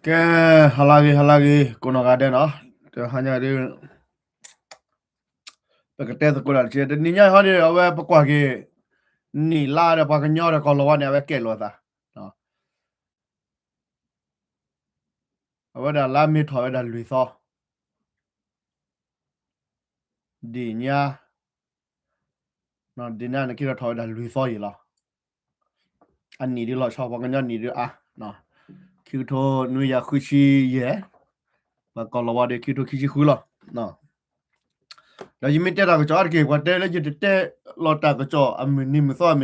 ကဲ, ဟါလၢဂ့ၤ ဟါလၢဂ့ၤ ကိးနီၢ်ဂၤဒဲးနီၤ, တဟါညါဒ် ပကတဲသကိးတၢ်တက့ၢ်. တနံၤညါဟီဒ် အဝဲပကွၢ်က့ၤ နံၣ်လါဒီးပှၤကညီဒီးကီၢ်လီၤဝါန့ၣ် အဝဲကဲလိာ်အသး, အဝဲဒၣ်လါမ့ၤထီၣ်ဝဲဒၣ်လွံၢ်သီ, ဒ်ညါ ဒ်ညါန့ၣ် က့ၤထီၣ်ဝဲဒၣ်လွံၢ်သီယံာ်လီၤ. အနံၣ်ဒ်လီၤဆီ ပှၤကညီနံၣ်ဒ်အါ, ခံကထိနွံကယၤဃုဆံယဲၢ်, ပှၤကီၢ်လီၤဝါဒီး ခံကထိခံဆံဃုလီၤ. ဒီးယမ့ၢ်တဲတၢ်ကစီၣ်အါတက့ၢ် ပှၤတဲလၢယတတဲလီၤတၢ်ကစီၣ်အမုၢ်နံၤမုၢ်သီမ့ၢ်,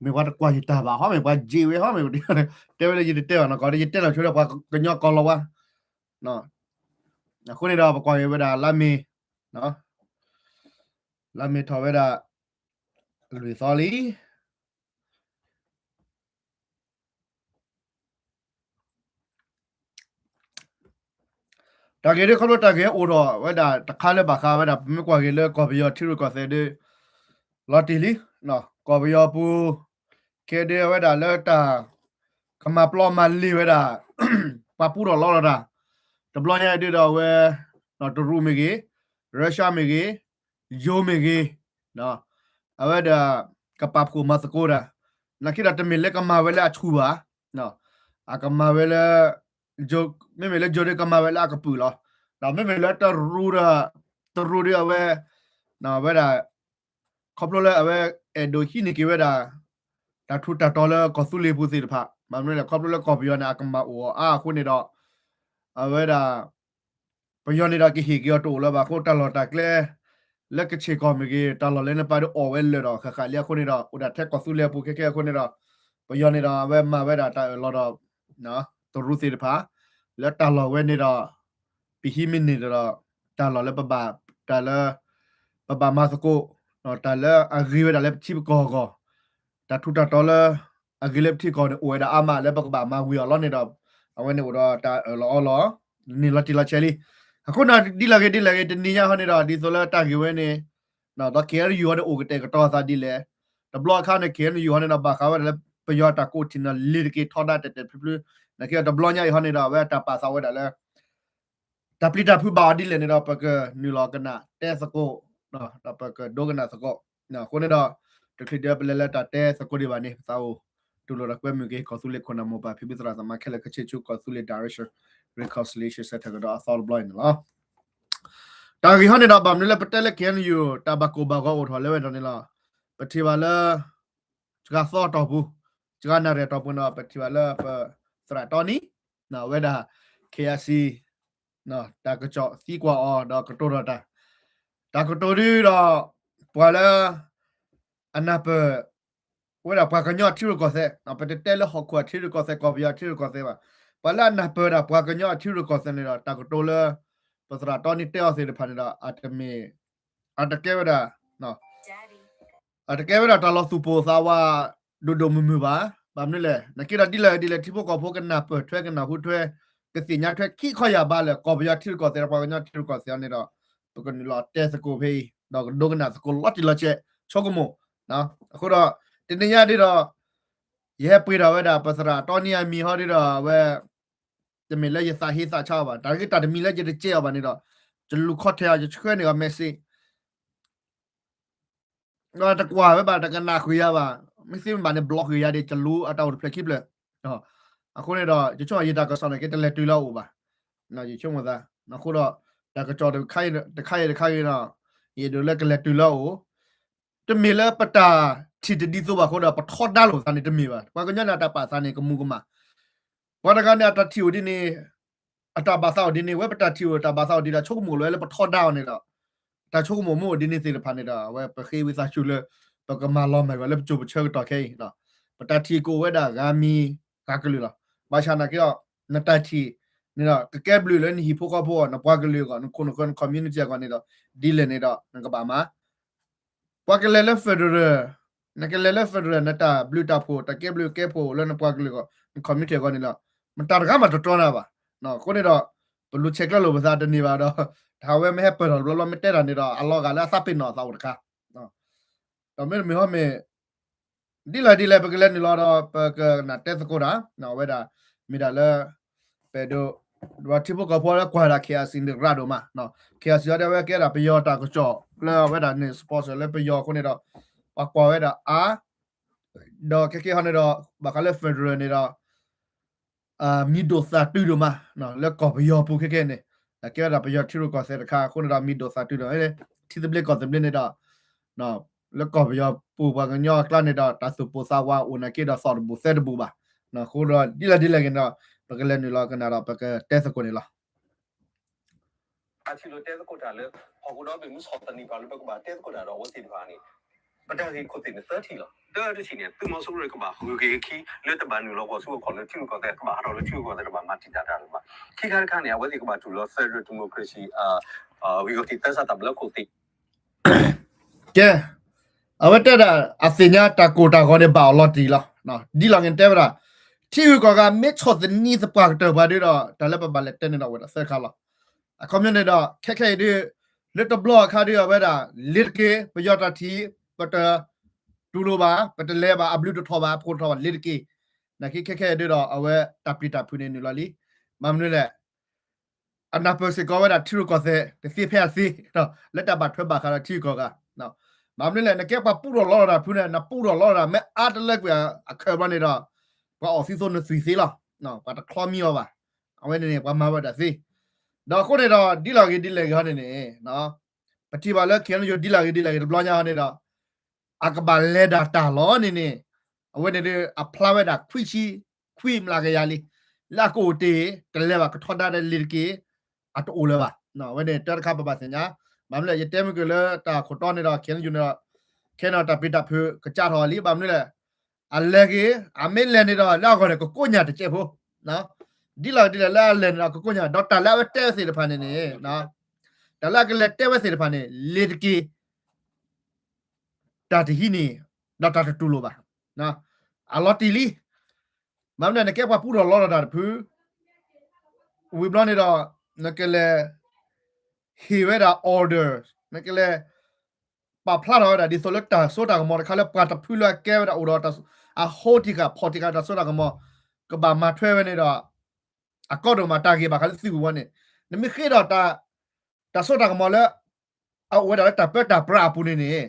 မ့ၢ်ပှၤတကွၢ်ယတၢ်ဘၣ် ဟီမ့ၢ်ပှၤယ့ဝဲ ဟီမ့ၢ် တဲဝဲလၢယတတဲဘၣ်နီၤ, ကီးဒီးယတဲလီၤဆိလၢပှၤကညီကီၢ်လီၤဝါ အဃိန့ၣ်ဒီး ပကွၢ်က့ၤဝဲဒၣ်လါမ့ၤ, လါမ့ၤထီၣ်ဝဲဒၣ် လွံၢ်သီလံ. တၢ်ဂ့ၢ်ဒ်ခီဖျိတၢ်ဂ့ၢ်အိၣ်ထီၣ်ဝဲဒၣ်တခါလၢဘၣ်ဃးဝဲဒၣ် ပမ့ၢ်ကွၢ်က့ၤလၢကီၢ်ပယီၤထံရူၢ်ကီၢ်သဲးဒီး လီၤတံၢ်လံ, ကီၢ်ပယီၤပူၤ ခဲဒ်အဝဲဒၣ်လၢတၢ် ကမၤပျီမၤလ့ၤဝဲဒၣ် ပှၤပူထီၣ်လီထီၣ်တၢ်, တဘျီညါဒ်ဒီးအဝဲ တရူးမ့ၢ်ဂ့ၤ, Russia မ့ၢ်ဂ့ၤ, ယိၤမ့ၢ်ဂ့ၤ, အဝဲဒၣ် ကပာ်ဖှိၣ်မၤသကိးတၢ်, နာ်က့ဒီးတမ့ၢ်လၢကမၤဝဲလၢအဆူၣ်ဘၣ်, အကမၤဝဲလၢ မ့မ့ၢ်လၢယိၤဒီးကမၤဝဲလၢအကပုာ်လီၤ. ဒီးမ့မ့ၢ်လၢတရူးဒီး တရူးဒီးအဝဲ ဝဲဒၣ် ခီဖျိလၢအဝဲအဲၣ်ဒိးဟံးန့ၢ်က့ၤဝဲဒၣ် တၢ်ထူးတၢ်တီၤလၢကီၢ်သူလ့ၤပူၤသ့ၣ်တဖၣ် ဘၣ်မနုၤလဲၣ် ခီဖျိလၢကီၢ်ပယီၤန့ၣ် အကမၤအိၣ်အီၤအါအဃိန့ၣ်ဒီး အဝဲဒၣ် ပယီၤန့ၣ်ဒီးကဟ့ၣ်က့ၤအီၤတအိၣ်လၢၤဘၣ်အဃိ တၢ်လီၢ်တၢ်ကျဲ လၢကဆ့ၣ်ကီၢ်မ့ၢ်ဂ့ၤ တၢ်လီၢ်လၢနပာ်ဒ်အီၣ်ဝဲလၢာ်ဒီး ဃၣ်ဃၣ်လံအဃိန့ၣ်ဒီး အိၣ်ဒၣ်ထဲကီၢ်သူလ့ၤအပူၤခဲခဲအဃိန့ၣ်ဒီး ပယီၤန့ၣ်ဒီးအဝဲမၤဝဲဒၣ်တၢ်အၢၣ်လီၤဒီး တရူးသ့ၣ်တဖၣ် လၢတၢ်လီၢ်ဝဲန့ၣ်ဒီး ပဟံးမ့ၢ်န့ၢ်ဒီး တၢ်လီၢ်လၢပဘၣ် တၢ်လၢ ပဘၣ်မၤသကိး တၢ်လၢအဂ့ၤဝဲဒၣ်လၢပထံပကီၢ်အဂီၢ် တၢ်ထူးတၢ်တီၤလၢ အဂ့ၤလၢပထံကီၢ်န့ၣ် အိၣ်ဝဲဒၣ်အါမးလၢပကဘၣ်မၤဝံၤအီၤလီၤန့ၣ်ဒီး အဝဲန့ၣ်အိၣ်ဒီးတၢ်အၢၣ်လီၤအီလီၤ န့ၢ်လီၤတံၢ်လီၤဆဲးလံ. အဃိန့ၣ် ဒ်လဲၣ်ဂ့ၤဒ်လဲၣ်ဂ့ၤ တနံၤညါဟီန့ၣ်ဒီး ဒ်သိးလၢတၢ်ဂ့ၢ်ဝဲန့ၣ် ဒီး ခ့ၣ်အဲၣ်ယူၣ် ဟီန့ၣ် အိၣ်ကတဲာ်ကတီၤအသးဒ်လဲၣ်. တဘျီအခါန့ၣ် ခ့ၣ်အဲၣ်ယူၣ် ဟီန့ၣ်ဒီး ဘၣ်ဃးဝဲဒၣ်လၢ ပယီၤတၢ်ကိးထံၣ်န့ၣ် လ့ၤတက့ၤထီဒါတဲာ်တဲာ်ဖျုးဖျုး နာ်က့ဒီးတဘျီညါအံၤဟီန့ၣ်ဒီး အဝဲတၢ်ပာ်သးဝဲဒၣ်လၢ တၢ်ပျံၤတၢ်ဖုးဘၣ်အီၤဒ်လဲၣ်န့ၣ်ဒီး ပကနုာ်လီၤကနၣ်တဲသကိး ဒီးပကဒိကနၣ်သကိး. အဃိန့ၣ်ဒီး တချုးဒံးပလဲၤလၢတၢ်တဲသကိးဒံးဘၣ်န့ၣ် ပသးအိၣ်တူၢ်လိာ်ဒီးကွဲမုာ်က့ၤ ကီၢ်သူလ့ၤခိၣ်နၢ်မိၢ်ပၢ်ဖံဖုသရၣ်သမါခဲလၢာ် ကဆ့ဆူကီၢ်သူလ့ၤ Direction Reconciliation Centre ကဒီးအသီတဘျီအံၤန့ၣ်လီၤ. တၢ်ဂ့ၢ်ဟီန့ၣ်ဒီး ဘၣ်မနုၤလၢပတဲလၢ ခ့ၣ်အဲၣ်ယူၣ် တၢ်ဘၣ်ကိၢ်ဘၣ်ဂီၤအိၣ်ထီၣ်လၢဝဲဒၣ်န့ၣ်လီၤ. ပထံၣ်ဘၣ်လၢ စှၤသီအတီၢ်ပူၤ, စှၤနၣ်ရံၣ်အတီၢ်ပူၤန့ၣ်ဒီး ပထံၣ်ဘၣ်လၢပသရၣ်တီနံၤ ဝဲဒၣ် KIC တၢ်ကစီၣ်သံကွၢ်အီၤဒီးကတိၤထီၣ်တၢ်, တၢ်ကတိၤဒ်ဒီး ပှၤလၢ အနၢ်ပၢၢ် ဝဲဒၣ်ပှၤကညီအထံရူၢ်ကီၢ်သဲး, ပတတဲလၢဟီၣ်ခိၣ်အထံရူၢ်ကီၢ်သဲး ကီၢ်ပယီၤအထံရူၢ်ကီၢ်သဲးဘၣ်. ပှၤလၢအနၢ်ပၢၢ်ဒၣ်ပှၤကညီအထံရူၢ်ကီၢ်သဲးန့ၣ်ဒီး တၢ်ကတိၤလၢ ပသရၣ်တီနံၤတဲအီၤသ့ၣ်တဖၣ်န့ၣ်ဒီး အတမ့ၢ် အတကဲဝဲဒၣ် အတကဲဝဲဒၣ်တၢ်လီၤသူၣ်ပိၢ်သးဝး ဒိၣ်ဒိၣ်မုၢ်မုၢ်ဘၣ်. ဘၣ်မနုၤလဲၣ် နက့ဒီးဒ်လဲၣ်ဒ်လဲၣ် ထံဖိကီၢ်ဖိကနၢ်ပၢၢ်ထွဲ ကနၢ်ဟူထွဲ ကသ့ၣ်ညါထွဲခံခီယၢ်ဘးလၢ ကီၢ်ပယီၤထံရူၢ်ကီၢ်သဲး ပှၤကညီထံရူၢ်ကီၢ်သဲးအံၤန့ၣ်ဒီး ပကနုာ်လီၤတဲသကိးဖဲအံၤ ဒီးကဒိကနၣ်သကိးလီၤတံၢ်လီၤဆဲး ဆိကမိၣ်. အဃိဒီး တနံၤညါဒ်ဒီး ယဟဲပှ့ၤထီၣ်ဝဲဒၣ် ပသရၣ်တီနံအမံၤဟီဒ်ဒီး အဝဲ တမ့ၢ်လၢယသးဟ့သးဆါအီၤဘၣ်, တၢ်ဂ့ၢ်တၢ်တမံၤလၢယတကဲအီၤဘၣ်န့ၣ်ဒီး ယလူၤ contact အီၤ ယဆှၢန့ၢ်အီၤ message ဒီးတကွၢ်ဝဲဘၣ် တကနၣ်ဃုာ်ယၤဘၣ်, မ့ၢ်သ့မ့ၢ်ဘၣ်န့ၣ် block ဃုာ်ယၤဒီး ယလူၤအတၢ်အိၣ်တဖျၢၣ်ခံဖျၢၣ်. အဃိန့ၣ်ဒီး ယဆိကမိၣ်ယတၢ်ကစီၣ်န့ၣ်က့ တလဲၤတုၤလၢအအိၣ်ဘၣ်. ယဆိကမိၣ်သး အဃိဒီး တၢ်ကစီၣ်တခါအံၤတခါဂ့ၤဒီး ယဒိးလၢကလဲၤတုၤလၢအအိၣ် တမ့ၢ်လၢပတၢ်ထံၣ်တဒ်သိးဘၣ်အဃိဒီး ပထီဒါလိာ်သးန့ၣ်တမ့ၢ်ဘၣ်. ပှၤကညီန့ၣ် အတၢ်ပာ်သးန့ၣ် ကမူၤကမၣ်. ပှၤတဂၤန့ၣ် အတၢ်ထံၣ်အိၣ်ဒ်န့ၣ်, အတၢ်ဘၣ်သးအိၣ်ဒ်န့ၣ်, ဝဲပတၢ်ထံၣ်အိၣ်တၢ်ဘၣ်သးအိၣ်ဒ်ဒီး ဆိကမိၣ်လၢပထီဒါအီၤန့ၣ်ဒီး တၢ်ဆိကမိၣ်မ့ၢ်အိၣ်ဒ်န့ၣ်သ့ၣ်တဖၣ်န့ၣ်ဒီး အဝဲပဃ့ဝံသးစူၤလၢ ပကမၤလီၤမၢ်ကွံာ်လၢပစိၤပဆၢကတီၢ်ခဲအံၤ, ပတၢ်ထံၣ်ကအိၣ်ဝဲဒၣ်ဂၤမံၤဂၤကလုာ်လီၤ. ဘၣ်ဆၣ်နာ်က့ဒီး နတၢ်ထံၣ်န့ၣ်ဒီး ကကဲဘျုးလၢနဟံၣ်ဖိဃီဖိအဂီၢ်, နပှၤကလုာ်အဂီၢ်, နခိၣ်နဃၢၤ န community အဂီၢ်န့ၣ်ဒီး ဒ်လဲၣ်န့ၣ်ဒီး နကဘၣ်မၤ ပှၤကလဲၤလၢ federal, နကလဲၤလၢ federal နတၢ်ဘျုးတၢ်ဖှိၣ် တၢ်ကဲဘျုးကဲဖှိၣ်လၢနပှၤကလုာ်အဂီၢ် န community အဂီၢ်န့ၣ်ဒီး မတၤတဂၤမးတတြီနၤဘၣ်. အဃိန့ၣ်ဒီး ပလူၤဆဲးကျၢလိာ်ပသးတန့ၢ်ဘၣ်ဒီး တၢ်ဝဲမ့ၢ်ဟဲပၢၢ်ထီၣ်တဘျီဘျီ မ့ၢ်တဲတၢ်န့ၣ်ဒီး အလီၤဂာ်လၢအသးပ့ၤနီၣ်အသးအိၣ်တခါ ဒီးမ့တမ့ၢ်ဟီမ့ၢ် ဒ်လဲၣ်ဒ်လဲၣ် ပကလဲၤနုာ်လီၤဒီး ပကနၣ်တဲသကိးတၢ် အဝဲဒၣ် မ့ၢ်ဒၣ်လၢ ပဒိး ထံဖိကီၢ်ဖိလၢကွၢ်ဒၣ် KIC န့ၣ်ရၣ်ဒိၣ်မး, KIC အီၤဒ်အဝဲကဲဒၣ်ပယီၤတၢ်ကစီၣ် လၢအဝဲဒၣ်န့ၣ် sponsor လၢပယီၤအဃိန့ၣ်ဒီး ပှၤကွၢ်ဝဲဒၣ်အါ ဒီးခဲကဲဟီန့ၣ်ဒီး ဘၣ်ဃးလၢ federal န့ၣ်ဒီး မံၤဒိၣ်သၣ်တုၤဒိၣ်မး လၢကီၢ်ပယီၤပူၤခဲကဲန့ၣ် ကဲဝဲဒၣ်ပယီၤထံရူၢ်ကီၢ်သဲးတခါအဃိန့ၣ်ဒီး မံၤဒိၣ်သၣ်တုၤဒိၣ် ထံသဘျ့ကီၢ်သဘျ့န့ၣ်ဒီး လၢကီၢ်ပယီၤပူၤပှၤကညီအကျါန့ၣ်ဒီး တၢ်သူၣ်ပိၢ်သးဝးအိၣ်နာ်က့ဒီးသီၣ်တဘူၣ်သဲတဘူၣ်ဘၣ်. အဃိဒီးဒ်လဲၣ်ဒ်လဲၣ်ဂ့ၤန့ၣ်ဒီး ပကလဲၤနုာ်လီၤကနၣ်ဒီး ပကတဲသကိးန့ၣ်လီၤ. အထံၣ်လိာ်တဲသကိးတၢ်လၢ ဟီၣ်ခိၣ်ဒီဘ့ၣ်မုၢ်ဆီၣ်သနံးပှၤလၢ ပကဘၣ်တဲသကိးတၢ်ဒီးအဝဲသ့ၣ်တဖၣ်န့ၣ် ပတၢ်ဂ့ၢ်ခိၣ်သ့ၣ်န့ၣ်သၢထံၣ်လီၤ. တၢတထံၣ်န့ၣ် သုးမီၤစိရိၤကဘၣ်ဂုၤက့ၤအခံ လၢတဘၣ်နုာ်လီၤကီၢ်ဆူကီၢ်ခီၣ်လၢထံရူၢ်ကီၢ်သဲး ကဘၣ်ဟးထီၣ်လၢထံရူၢ်ကီၢ်သဲး တဘၣ်မၤတံာ်တာ်တၢ်လၢၤဘၣ်. ခံခါတခါန့ၣ် အဝဲသ့ၣ်ကဘၣ်တူၢ်လီၤ federal democracy ဂ့ၢ်ဂီၤတံၢ်သဲစးတၢ်ဘျၢခိၣ်သ့ၣ် ကဲ, အဝဲတဲဒၣ် အသ့ၣ်ညါတၢ်ကိၢ်တၢ်ဂီၤန့ၣ်ဘၣ်အီၤလီၤတံၢ်လီၤ. ဒ်လီၤန့ၣ်တဲဝဲဒၣ် ထံဂုၤကီၢ်ဂၤမ့ၢ်ဆီၣ်သနံးသပှၢ်ကတၢၢ်ပှၤဒ်ဒီး တၢ်လၢပဘၣ်လဲၤတဲန့ၣ်ဒီးဝဲဒၣ်သၢခါလီၤ. အခီပညီန့ၣ်ဒီး ခဲခဲအံၤဒ် လၢတဘျီအခါဒ်အဝဲဒၣ် လ့ၤတက့ၢ် ပယီၤတၢ်ထံၣ် ပတတူၢ်လိာ်ဘၣ် ပတလဲၤဘၣ် အဘျုးတထီၣ်ဘၣ် အဖှိၣ်တထီၣ်ဘၣ် လ့ၤတက့ၢ်. နာ်က့ခဲခဲအံၤဒ်ဒီး အဝဲတၢ်ပျံၤတၢ်ဖုးန့ၣ်နုာ်လီၤလံ. ဘၣ်မနုၤလဲၣ် အနၢ်ပၢၢ်စ့ၢ်ကီးဝဲဒၣ်ထံရူၢ်ကီၢ်သဲး တသ့ဖဲအသ့ လၢတၢ်ဘၣ်ထွဲဘၣ်ဃးဒီးထံဂုၤကီၢ်ဂၤ. ဘၣ်မနုၤလဲၣ် နကဲပှၤပူထီၣ်လီထီၣ်တၢ်ဖုးန့ၣ် နပူထီၣ်လီထီၣ်တၢ်မ့ၢ်အါတလၢကွံာ်အခၢးဘျီန့ၣ်ဒီး ပှၤအီၣ်သံသိနသွံၣ်သ့လီၤ. ပှၤတချီမံအီၤဘၣ်. အဝဲန့ၣ်န့ၣ် ပှၤမၤဝဲဒၣ်သ့. ဒီးအဃိန့ၣ်ဒီး ဒ်လီၤဂ့ၤဒ်လဲၣ်ဂ့ၤဟီန့ၣ်န့ၣ် ပထံၣ်ဘၣ်လၢ KNU ဒ်လီၤဂ့ၤဒ်လဲၣ်ဂ့ၤတဘျီညါဟီန့ၣ်ဒီး အကဘၣ်လဲၤဒၣ်တၢ်လီၤန့ၣ်န့ၣ် အဝဲန့ၣ်ဒီး အဖျါဝဲဒၣ်ခွံဆံခွံမျးကယၤလံ. လၢအကအိၣ်တ့ၢ် တလဲၤဘၣ်ကထီဒါဒီးလ့ၤတက့ၢ် အတအိၣ်လၢၤဘၣ်. အဝဲန့ၣ်တၢ်တခါပဘၣ်သ့ၣ်ညါ. ဘၣ်မနုၤလဲၣ် ယတဲမ့ၢ်က့ၤလၢတၢ်ခိၣ်တီန့ၣ်ဒီး KNU န့ၣ်ဒီး ခဲန့ၣ်တၢ်ပျံၤတၢ်ဖုးကစးထီၣ်လံ. ဘၣ်မနုၤလဲၣ် အလဲၤက့ၤ အမ့ၢ်လဲၤန့ၣ်ဒီး လၢအဂီၢ်န့ၣ် ကကိးညၣ်တစဲးဖိ ဒ်လီၤဒ်လဲၣ်လၢအလဲၤန့ၣ်ဒီး ကကိးညၣ် ဒီးတၢ်လၢအဝဲတဲဝဲသ့ၣ်တဖၣ်န့ၣ်န့ၣ် တၢ်လၢအကလဲၤတဲဝဲသ့ၣ်တဖၣ်န့ၣ် လ့ၤတက့ၢ် တၢ်တဟံးန့ၢ် ဒီးတၢ်တတူၢ်လိာ်ဘၣ်. အလီၤတံၢ်လံ. မ့ၢ်မနုၤ နကဲပှၤပူထီၣ်လီထီၣ်တၢ်တဖု ဝံၤဘျီန့ၣ်ဒီး နကလဲၤဟ့ၣ်ဝဲဒၣ် order နကလဲၤ ပာ်ဖျါထီၣ်ဝဲဒၣ် ဒ်သိးလၢတၢ်စိတၢ်ကမီၤတခါလၢပှၤတဖုလၢအကဲဝဲဒၣ်အိၣ်ဒီး အဟိထံးဃာ်ဖီၣ်ထံးဃာ်တၢ်စိတၢ်ကမီၤ ကဘၣ်မၤထွဲဝဲန့ၣ်ဒီး အကီဒိၣ်မးတၢ်ဂ့ၢ်ဘၣ်ဃးလၢသုးပူၤဝဲန့ၣ် နမ့ၢ်ဃ့ဒီး တၢ်စိတၢ်ကမီၤလၢ အအိၣ်ဝဲဒၣ်လၢတၢ်ပၢတၢ်ပြးအပူၤန့ၣ်န့ၣ်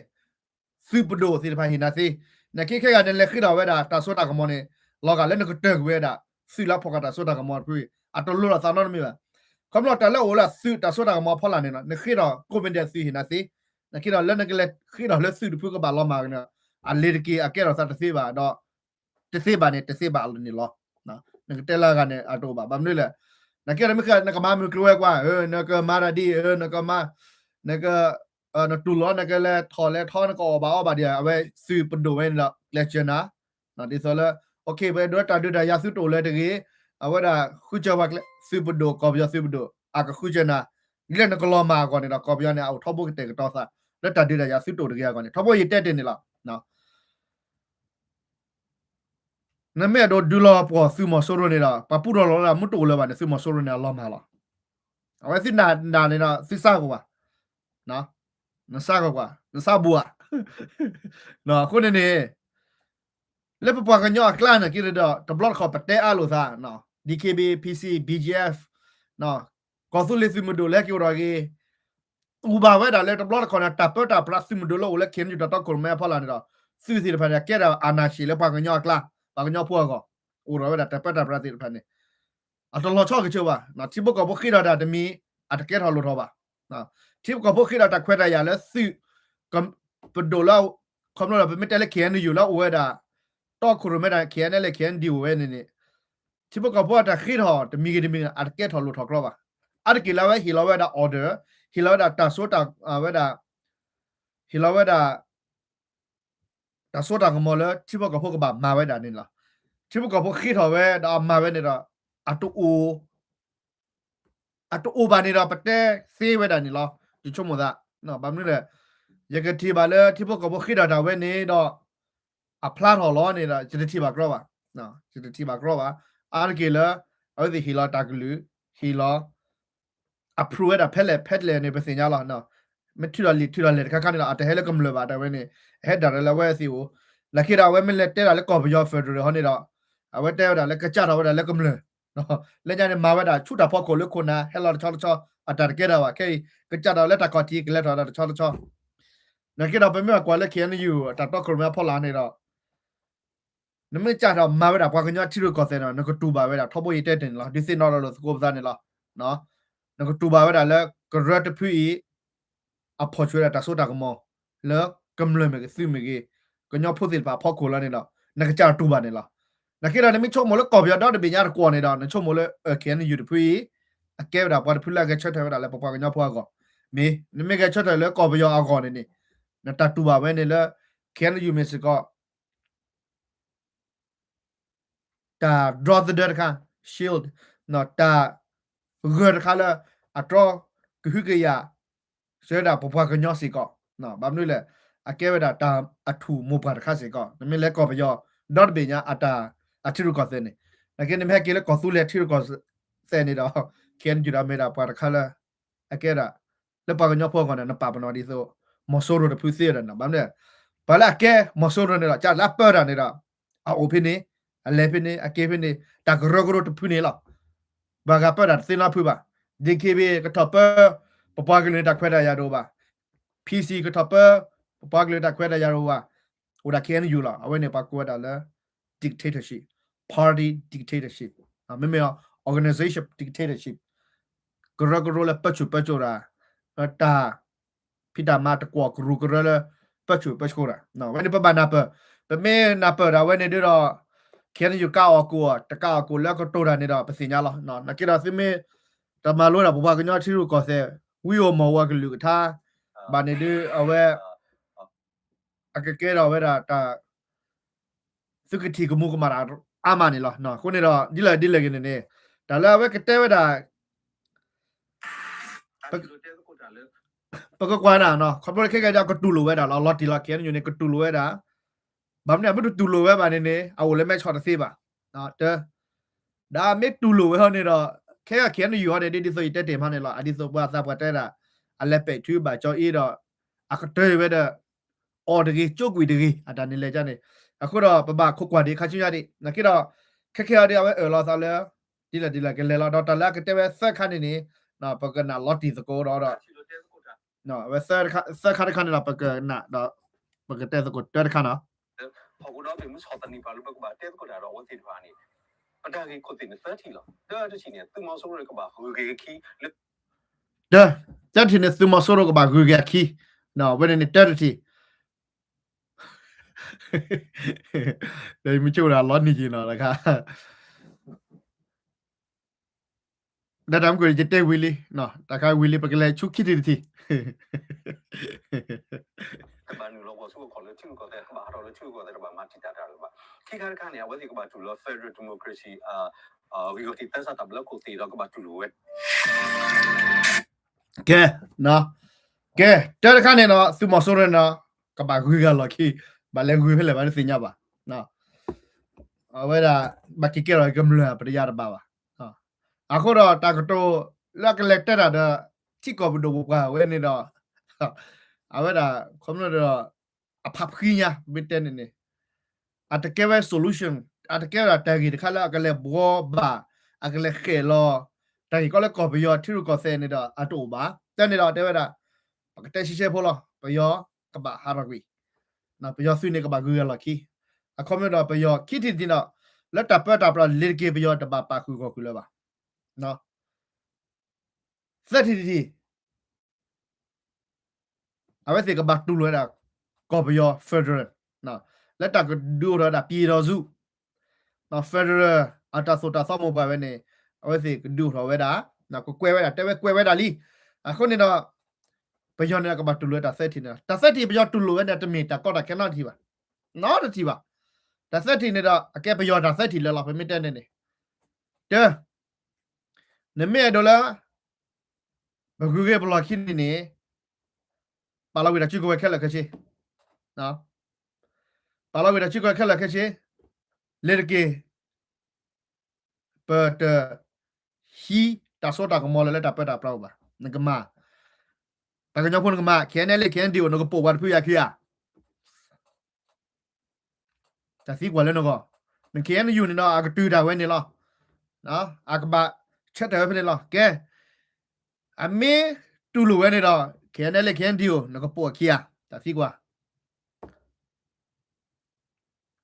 သုးပဒိၣ်သ့ၣ်တဖၣ်ဟ့ၣ်နၤသ့. နက့ခဲဂၤနလဲၤဃ့ဒီးဝဲဒၣ်တၢ်စိတၢ်ကမီၤန့ၣ် လီၤဂာ်လၢနကတၢၢ်ကွံာ်ဝဲဒၣ် သုးလၢဖီၣ်ဃာ်တၢ်စိတၢ်ကမီၤတဖု အတလိၣ်လီၤသးနီတမံၤဘၣ်. ခီဖျိတၢ်လၢအအိၣ်လၢသုးတၢ်စိတၢ်ကမီၤအဖီလာ်န့ၣ် နဃ့ဒီးကိးမံၤဒဲးသုးဟ့ၣ်နၤသ့. နက့ဒီးလၢနကလဲၤဃ့ဒီးလၢသုးတဖုကဘၣ်လီၤမၢ်ကန့ၣ် အလ့ၤတက့ၢ် အကဲထီၣ်သးတသ့ဘၣ်ဒီး တသ့ဘၣ်န့ၣ် တသ့ဘၣ်အလီၢ်န့ၣ်လီၤ. နကတဲလၢအဂၤန့ၣ် အတအိၣ်ဘၣ်. ဘၣ်မနုၤလဲၣ် နကဲဒီးမ့ၢ်ဃ့ နကမၤမုၢ်ကျိၤဝဲၤကွာ် နကမၤတၢ်ဒ်အံၤ နကမၤ နက နတူၢ်လိာ် နကလဲၤထီၣ်လဲၤထီ နကအီၣ်ဘၣ်အီဘၣ်ဒ် အဝဲသုးပဒိၣ်ဝဲန့ၣ်ဒီး ကျဲးစၢးနၤ ဒ်သိးလၢ ပဒိၣ်တၢ်ဒုးတၢ်ယၤသုတအိၣ်လၢၤတဂ့ၤ အဝဲဒၣ်ဃုစၢၤပှၤကျဲ သုးပဒိၣ် ကီၢ်ပယီၤသုးပဒိၣ် အကဃုစၢၤနၤ ဒ်လဲၣ်နကလီၤမၢ်အဂီၢ်န့ၣ်ဒီး ကီၢ်ပယီၤန့ၣ် အအိၣ်ထီဘိကတဲာ်ကတီၤသး လၢတၢ်ဒုးတၢ်ယၤသုတအိၣ်တဂ့ၤအဂီၢ်န့ၣ် ထီဘိယတဲတ့ၢ်န့ၣ်လီၤ. နမ့ၢ်အဲၣ်ဒိးဒုးလီၤပှီၢ်သုးမီၤစိရိၤန့ၣ်ဒီး ပှၤပူထီၣ်လီၤလၢမုၢ်တအိၣ်လၢၤဘၣ်န့ၣ် သုးမီၤစိရိၤန့ၣ်အလီၤမၢ်လီၤ. အဝဲသုနၢ်နၢ်န့ၣ်ဒီး သုစးဂီၤဘၣ်, နစးဂီၤကွၢ် နစးဘူးဧါ. အဃိန့ၣ်န့ၣ် လၢပပှၤကညီအကျါန့ၣ်က့ဒီး တဘျီတခီၣ်ပတဲအါလိာ်သး DKBA, PC, BGF ကီၢ်သူလ့ၤသုးမုၢ်ဒိၣ်လၢက့ၤအိၣ်ဒီးဂ့ၤ အိၣ်ဘၣ်ဝဲဒၣ်လၢတဘျီတခီၣ်န့ၣ် တၢ်ပၢတၢ်ပြးသုးမုၢ်ဒိၣ်လၢအိၣ်လၢ KNU တၢ်တီခိၣ်ရိၣ်မဲအဖီလာ်န့ၣ်ဒီး သုးသ့ၣ်တဖၣ်န့ၣ် ကဲဒၣ်အနၢ်ရှံၣ်လၢပှၤကညီအကျါ ပှၤကညီဖိအဂီၢ် အိၣ်ဒီးဝဲဒၣ်တၢ်ပၢတၢ်ပြးသ့ၣ်တဖၣ်န့ၣ် အတလီၤဆီကဆိးဘၣ်. ထံဖိကီၢ်ဖိဃ့ထီၣ်တၢ်တမံၤ အတကဲထီၣ်လိၣ်ထီၣ်ဘၣ်. ထံဖိကီၢ်ဖိဃ့ထီၣ်တၢ်ခွဲးတၢ်ယာ်လၢသုး ပဒိၣ်လၢ ခီဖျိလၢပမ့ၢ်တဲလၢ KNU လၢအိၣ်ဝဲဒၣ် တီခိၣ်ရိၣ်မဲတၢ် KNLA KNDO ဝဲန့ၣ်န့ၣ် ထံဖိကီၢ်ဖိအတၢ်ဃ့ထီၣ်တမံၤဂ့ၤတမံၤဂ့ၤ အတကဲထီၣ်လိၣ်ထီၣ်ကြီဘၣ်. အါတက့ၢ်လၢအဝဲဟ့ၣ်လီၤဝဲဒၣ် order ဟ့ၣ်လီၤဝဲဒၣ်တၢ်စိတၢ်ဝဲဒၣ် ဟ့ၣ်လီၤဝဲဒၣ် တၢ်စိတၢ်ကမီၤလၢထံဖိကီၢ်ဖိကဘၣ်မၤဝဲဒၣ်န့ၣ်လီၤ. ထံဖိကီၢ်ဖိဃ့ထီၣ်ဝဲဒီးအမၤဝဲန့ၣ်ဒီး အတအိၣ် အတအိၣ်ဘၣ်န့ၣ်ဒီး ပတဲသ့ဝဲဒၣ်န့ၣ်လီၤ. ယဆိကမိၣ်သး ဘၣ်မနုၤလဲၣ် ယကထံၣ်ဘၣ်လၢထံဖိကီၢ်ဖိဃ့ထီၣ်တၢ်ဝဲန့ၣ်ဒီး အဖျါထီၣ်လီၤန့ၣ်ဒီး ယတထံၣ်ဘၣ်ကြီဘၣ်. ယတထံၣ်ဘၣ်ကြီဘၣ်. အါတက့ၢ်လၢ အဝဲသ့ၣ်ဟ့ၣ်လီၤတၢ်ကလုၢ် ဟ့ၣ်လီၤ approve ဝဲဒၣ်ဖဲလဲၣ်ဖဲလဲၣ်န့ၣ် ပသ့ၣ်ညါလီၤ. မ့ၢ်ထုးထီၣ်လံာ်ထုးထီၣ်လဲၢ်တခါခါန့ၣ်ဒီး အတဟဲလၢကမျၢၢ်ဘၣ် တၢ်ဝဲန့ၣ် အဟဲဒၣ်လၢအဝဲသ့ၣ်အိၣ် နာ်က့ဒီး အဝဲမ့ၢ်လဲၤတဲဒၣ်လၢကီၢ်ပယီၤ federal ဟီန့ၣ်ဒီး အဝဲတဲဝဲဒၣ်လၢကစးထီၣ်ဝဲဒၣ်လၢကမျၢၢ် လၢညါန့ၣ် မၤဝဲဒၣ်ဆူတၢ်ဖီခိၣ်လၢခိၣ်နၢ် ဟဲလီၤတဆီတဆီ အတၢ်တကဲဒၣ်ဘၣ်. ခဲအံၤ ကစးထီၣ်လၢတၢ်ခီၣ်ထံး ကလဲၤထီၣ်တၢ်တဆီတဆီ နာ်က့ဒီး ပမ့ၢ်ဘၣ်ကွၢ်လၢ KNU တၢ်တီခိၣ်ရိၣ်မဲအဖီလာ်န့ၣ်ဒီး နမ့ၢ်ကစးထီၣ်မၤဝဲဒၣ်ပှၤကညီထံရူၢ်ကီၢ်သဲးန့ၣ် နကတူၢ်ဘၣ်ဝဲဒၣ် ထီဘိယတဲတ့ၢ်န့ၣ်လီၤ. ဒုးသ့ၣ်နီၣ်ထီၣ်လိာ်သကိးပသးန့ၣ်လီၤ. နကတူၢ်ဘၣ်ဝဲဒၣ်လၢကရၢတဖုအံၤ အဖီၣ်ဆူၣ်ဝဲဒၣ်တၢ်စိတၢ်ကမီၤ လၢကမျၢၢ်မ့ၢ်ဂ့ၤ သုးမ့ၢ်ဂ့ၤ ကညီဖိသ့ၣ်တဖၣ်အဖီခိၣ်လီၤန့ၣ်ဒီး နကစးထီၣ်တူၢ်ဘၣ်န့ၣ်လီၤ. နာ်က့ဒီး နမ့ၢ်ဆိကမိၣ်လၢကီၢ်ပယီၤဒီတဘ့ၣ်ညါတကွီၢ်န့ၣ်ဒီး နဆိကမိၣ်လၢ KNU တဖုအံၤ အကဲဝဲဒၣ်ပှၤတဖုလၢအဂဲၤဆၢထၢၣ်ဝဲဒၣ်လၢပပှၤကညီဖိအဂီၢ် မ့ၢ် နမ့ၢ်ဂဲၤဆၢထၢၣ်လၢကီၢ်ပယီၤအဂီၢ်န့ၣ်န့ၣ် နတၢ်တူၢ်ဘၣ်ဝဲန့ၣ်လၢ KNU မ့ၢ်စ့ၢ်ကီး တၢ်ဒီသဒၢတခါ shield တၢ်ဂၢၢ်တခါလၢ အတြီကဟုကယာ် စၢၤဒၣ်ပပှၤကညီစ့ၢ်ကီး ဘၣ်မနုၤလဲၣ် အကဲဝဲဒၣ်တၢ်အထူၣ်မိၢ်ပှၢ်တခါစ့ၢ်ကီး နမ့ၢ်လဲၤကီၢ်ပယီၤ ဒီတဘ့ၣ်ညါအတၢ်အထံရူၢ်ကီၢ်သဲးန့ၣ် နာ်က့နမ့ၢ်ဟဲက့ၤလၢကီၢ်သူလ့ၤထံရူၢ်ကီၢ်သဲးန့ၣ်ဒီး KNU ဒီးမ့ၢ်ဒၣ်ပှၤတခါလၢ အကဲဒၣ် လၢပှၤကညီဖိအဂီၢ်န့ၣ် နပာ်ပနီၣ်ဒ်သိး မီၤစိရိၤတဖုသ့ဝဲဒၣ်န့ၣ် ဘၣ်မနုၤလဲၣ် ပှၤလၢအကဲမီၤစိရိၤန့ၣ်ဒီး ကလၢအပၢတၢ်န့ၣ်ဒီး အအိၣ်ဖဲန့ၣ် အလဲၤဖဲန့ၣ် အက့ၤဖဲန့ၣ် တၢ်ကရၢကရိတဖုန့ၣ်လီၤ. ပှၤဂၤပၢတၢ်တသ့နီတဖုဘၣ် DKBA ကထီၣ်ပၢ ပပှၤကလုာ်န့ၣ်တၢ်ခွဲးတၢ်ယာ်တအိၣ်ဘၣ် PC ကထီၣ်ပၢ ပပှၤကလုာ်တၢ်ခွဲးတၢ်ယာ်တအိၣ်ဘၣ် အိၣ်ဒၣ် KNU လီၤ. အဝဲန့ၣ်ပှၤကိးဝဲဒၣ်လၢ dictatorship, party dictatorship မ့မ့ၢ် organization dictatorship ကရၢကရိလၢပၢဆူၣ်ပၢစိးတၢ် တၢ် ဖံးတၢ်မၤတကွီၢ်ကရူၢ်ကရၢလၢ ပၢဆူၣ်ပၢစိးတၢ် ဝဲန့ၣ်ပဘၣ်နၢ်ပၢၢ် ပမ့ၢ်နၢ်ပၢၢ်ဒၣ်ဝဲန့ၣ်ဒုဒီး KNU ကးအီၣ်ကိၣ် တကးအီၣ်ကိၣ်လၢကတိၤတၢ်န့ၣ်ဒီး ပသ့ၣ်ညါလီၤ. နာ်က့ဒီးသုမ့ၢ် တမၤလိဒၣ်ပပှၤကညီထံရူၢ်ကီၢ်သဲး ဝံဧိၤမီၢ်ဧိၤအကလုၢ်ကထါ ဘၣ်န့ၣ်ဒု အဝဲ အကကဲထီၣ်ဝဲဒၣ်တၢ် သုကထံၣ်ကမူၤကမၣ်တၢ်အါမးန့ၣ်လီၤ. အဃိန့ၣ်ဒီး ဒ်လဲၣ်ဒ်လဲၣ်ဂ့ၤန့ၣ်န့ၣ် တၢ်လၢအဝဲကတဲဝဲဒၣ် ပကကွၢ်နၤ ခီဖျိလၢခဲကဲဒီး ကတူၢ်လိာ်ဝဲဒၣ်လီၤ လီၤတံၢ်လီၤဆဲးန့ၣ် ကတူၢ်လိာ်ဝဲဒၣ် ဘၣ်မနုၤ မ့ၢ်တတူၢ်လိာ်ဝဲဘၣ်န့ၣ်န့ၣ် အအိၣ်လၢမဲဆီၣ်တသ့ဘၣ်. တၢ် ဒီးမ့ၢ်တူၢ်လိာ်ဝဲဟီန့ၣ်ဒီး ခဲကဲ KNU ဟီန့ၣ် ဒ်သိးယတဲတ့ၢ်မးန့ၣ်လီၤ အဒ်သိးပှၤသးပှၢ်တဲဒၣ် အလဲၤပဲာ်ထုဘၣ်ကၠီအ့ဒီး အကတၢၢ်ဝဲဒီး အီၣ်တဂ့ၤ ကၠိကွံာ်တဂ့ၤ အတၢ်န့ၣ်လဲၤကန့ၣ် အဃိဒီး ပဘၣ်ခိးကွၢ်ဒံးခါဆူညါဒံး နာ်က့ဒီး ခဲကဲအီၤဒ်အဝဲအၢၣ်လီၤသးလၢ ဒ်လဲၣ်ဒ်လဲၣ်ကလဲၤလီၤ ဒီးတၢ်လၢအကတဲဝဲသၢခါန့ၣ်န့ၣ် ပကနၣ်လီၤတံၢ်သကိးဒီး အဝဲသၢခါတခါန့ၣ်ဒီး ပကနၣ်ဒီး ပကတဲသကိးတၢတခါနီၤ ဖီခိၣ်ဒီဘ့ၣ်မုၢ်ဆီၣ်သနံးပှၤလၢပကဘၣ်တဲသကိးတၢ်ဒီးအဝဲသ့ၣ်တဖၣ်န့ၣ် ပတၢ်ဂ့ၢ်ခိၣ်သ့ၣ်န့ၣ်သၢထံၣ်လီၤ. တၢတထံၣ်န့ၣ် သုးမီၤစိရိၤကဘၣ်ဂုၤက့ၤအခံ တၢ တၢတထံၣ်န့ၣ် သုးမီၤစိရိၤကဘၣ်ဂုၤက့ၤအခံ ဝဲန့ၣ်န့ၣ်တၢတထံၣ် ဒီးမ့ၢ်ဆိၣ်ဝဲဒၣ်လီနံၤက့ၤနီၤ တခါ ဒီးတၢ်မုၢ်ကီၢ်န့ၣ် ယတဲဝံၤလံ တၢ်ခါဝံၤလံ ပကလဲၤဆူခံထံၣ်တထံၣ် တဘၣ်နုာ်လီၤပှီၢ်ဆူကီၢ်လၢထံရူၢ်ကီၢ်သဲး တဘၣ်ဟးထီၣ်လၢထံရူၢ်ကီၢ်သဲး တဘၣ်မၤတံာ်တာ်တၢ်လၢၤဘၣ်. ခံခါတခါန့ၣ် အဝဲသ့ၣ်ကဘၣ်တူၢ်လိာ် federal democracy ဂ့ၢ်ကီၢ်တံၢ်သဲစးတၢ်ဘျၢခိၣ်သ့ၣ်ဒီးကဘၣ်တူၢ်လိာ်ဝဲ ကဲ ကဲ တၢတခါန့ၣ်နီၤ သုးမီၤစိရိၤန့ၣ်နီၤ ကဘၣ်ဂုၤက့ၤအလီၢ်ခံ ဘၣ်လဲၤဂုၤဖဲလဲၣ်ဘၣ်တသ့ၣ်ညါဘၣ်. အဝဲဒၣ် ဘၣ်က့ၤကဲထီၣ်ကမျၢၢ်ပတယါတဘၣ်ဘၣ်. အဃိဒီးတၢ်ကတိၤလၢအကလဲၤတဲတၢ်ဒီး ထံကီၢ်ပဒိၣ်ပပှၢ်ဝဲန့ၣ်ဒီး အဝဲဒၣ် ခီဖျိဒီး အဖးဖှံညါ ပမ့ၢ်တဲန့ၣ်န့ၣ် အတကဲဝဲ solution အတကဲဝဲဒၣ်တၢ်ဂ့ၢ်တခါလၢအကလဲၤဘှီဘၣ် အကလဲၤဃဲးလီၤ တၢ်ဂ့ၢ်ကီလၢကီၢ်ပယီၤထံရူၢ်ကီၢ်သဲးန့ၣ်ဒီး အတအိၣ်ဘၣ်. တဲန့ၣ်ဒီးတဲဝဲဒၣ် ပကတဲရှဲရှဲဖိလီၤ ပယီၤကဘၣ်ဟးထီၣ်ကွံာ် ပယီၤသုးန့ၣ်ကဘၣ်ဂုၤဂၤလီၢ်ခံ. အခီပညီဒီးပယီၤခံထံၣ်တထံၣ်ဒီး လၢတၢ်ပၢတၢ်ပြးလ့ၤတက့ၢ် ပယီၤတဘၣ်ပာ်ဃုာ်ဂီၢ်ဃုာ်လၢၤဘၣ်. သၢထံၣ်တထံၣ် အဝဲသ့ၣ်ကဘၣ်တူၢ်လိာ်ဝဲဒၣ် ကီၢ်ပယီၤ federal လၢတၢ်ကဒုးအိၣ်ထီၣ်ဝဲဒၣ် ပြည်ထောင်စု federal အတၢ်သိၣ်တၢ်သီမိၢ်ပှၢ်ဝဲန့ၣ် အဝဲသ့ၣ်ကဒုးအိၣ်ထီၣ်ဝဲဒၣ် ကကွဲးဝဲဒၣ် တဲဝဲကွဲးဝဲဒၣ်လံ. အဃိန့ၣ်ဒီး ပယီၤန့ၣ်ကဘၣ်တူၢ်လိာ်ဝဲတၢ်သၢထံၣ်န့ၣ်လီၤ. တၢ်သၢထံၣ်ပယီၤတူၢ်လိာ်ဝဲန့ၣ် တမ့ၢ်တၢ်ကီတၢ်ခဲနီတထံၣ်ဘၣ်. နီတထံၣ်ဘၣ်. တၢ်သၢထံၣ်န့ၣ်ဒီး အကဲပယီၤတၢ်သၢထံၣ်လၢာ်လီၤ ပမ့ၢ်တဲန့ၣ်န့ၣ်. တၢ နမ့ၢ်အဲၣ်ဒိးလၢ ပဂုၤဂ့ၤပလီၢ်ခံန့ၣ်န့ၣ် ပာ်လီၤဝံၤတၢ်စုကဝဲၤခဲလၢာ်ခဲဆ့, ပာ်လီၤဝံၤတၢ်စုကဝဲၤခဲလၢာ်ခဲဆ့, လ့ၤတက့ၢ် ပတဟံးတၢ်စိတၢ်ကမီၤလၢ လၢတၢ်ပၢတၢ်ပြးအိၣ်ဘၣ်. နကမၤ, တၢ်ကညီဖိနကမၤ, KNLA KNDO နကပိာ်ပှၤတဖုယၤခံဧါ. တၢ်သံကွၢ်လၢနဂီၢ်, န KNU န့ၣ်ဒီး အကတုၤတၢ်ဝဲန့ၣ်လီၤ. အကဘၣ်ဆၢထၢၣ်ဝဲဖဲန့ၣ်လီၤ. ကဲ, အမ့ၢ်တူၢ်လိာ်ဝဲန့ၣ်ဒီး KNLA KNDO နကပိာ်အခံဧါ. တၢ်သံကွၢ်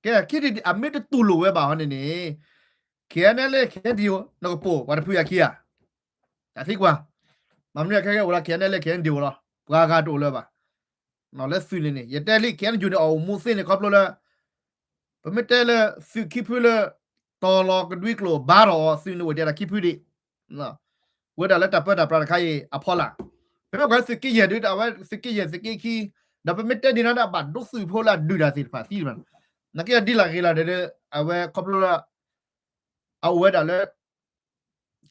ကဲ, ခံထံၣ် အမ့ၢ်တတူၢ်လိာ်ဝဲဘၣ်ဟီန့ၣ်န့ၣ် KNLA KNDO နကပိာ်ပှၤတဖုယၤခံဧါ. တၢ်သံကွၢ်, မ့ၢ်မနုၤခဲကဲအိၣ်လၢ KNLA KNDO လီၤ, ပှၤဂၤတအိၣ်လၢၤဘၣ်. လၢသုးန့ၣ်န့ၣ် ယတဲလံ KNU န့ၣ် အအိၣ်မူသ့န့ၣ် ခီဖျိလၢ ပမ့ၢ်တဲလၢသုးခံဖုလၢ တီၤလီၤကဒွံကျိာ်ဘါထီၣ်အီၤ သုးန့ၣ်အိၣ်တ့ၢ်တၢ်ခံဖုဒံး ဝဲဒၣ်လၢတၢ်ပၢတၢ်ပြးတခါအံၤအဖီလာ်, ပမ့ၢ်ကွၢ်သုးက့ယဲၢ်ဒုး အဝဲသုးက့ယဲၢ်သုးက့ခံ, ဒီးပမ့ၢ်တဲဒ်န့ၣ်ဒီး အဘၣ်ဒိသုးဖိလၢအဒုးတၢ်သ့ၣ်တဖၣ်သံတဖၣ်, နာ်က့အဒ်လဲၣ်ဂ့ၤလဲၣ်ဒီး အဝဲခီဖျိလၢ အအိၣ်ဝဲဒၣ်လၢ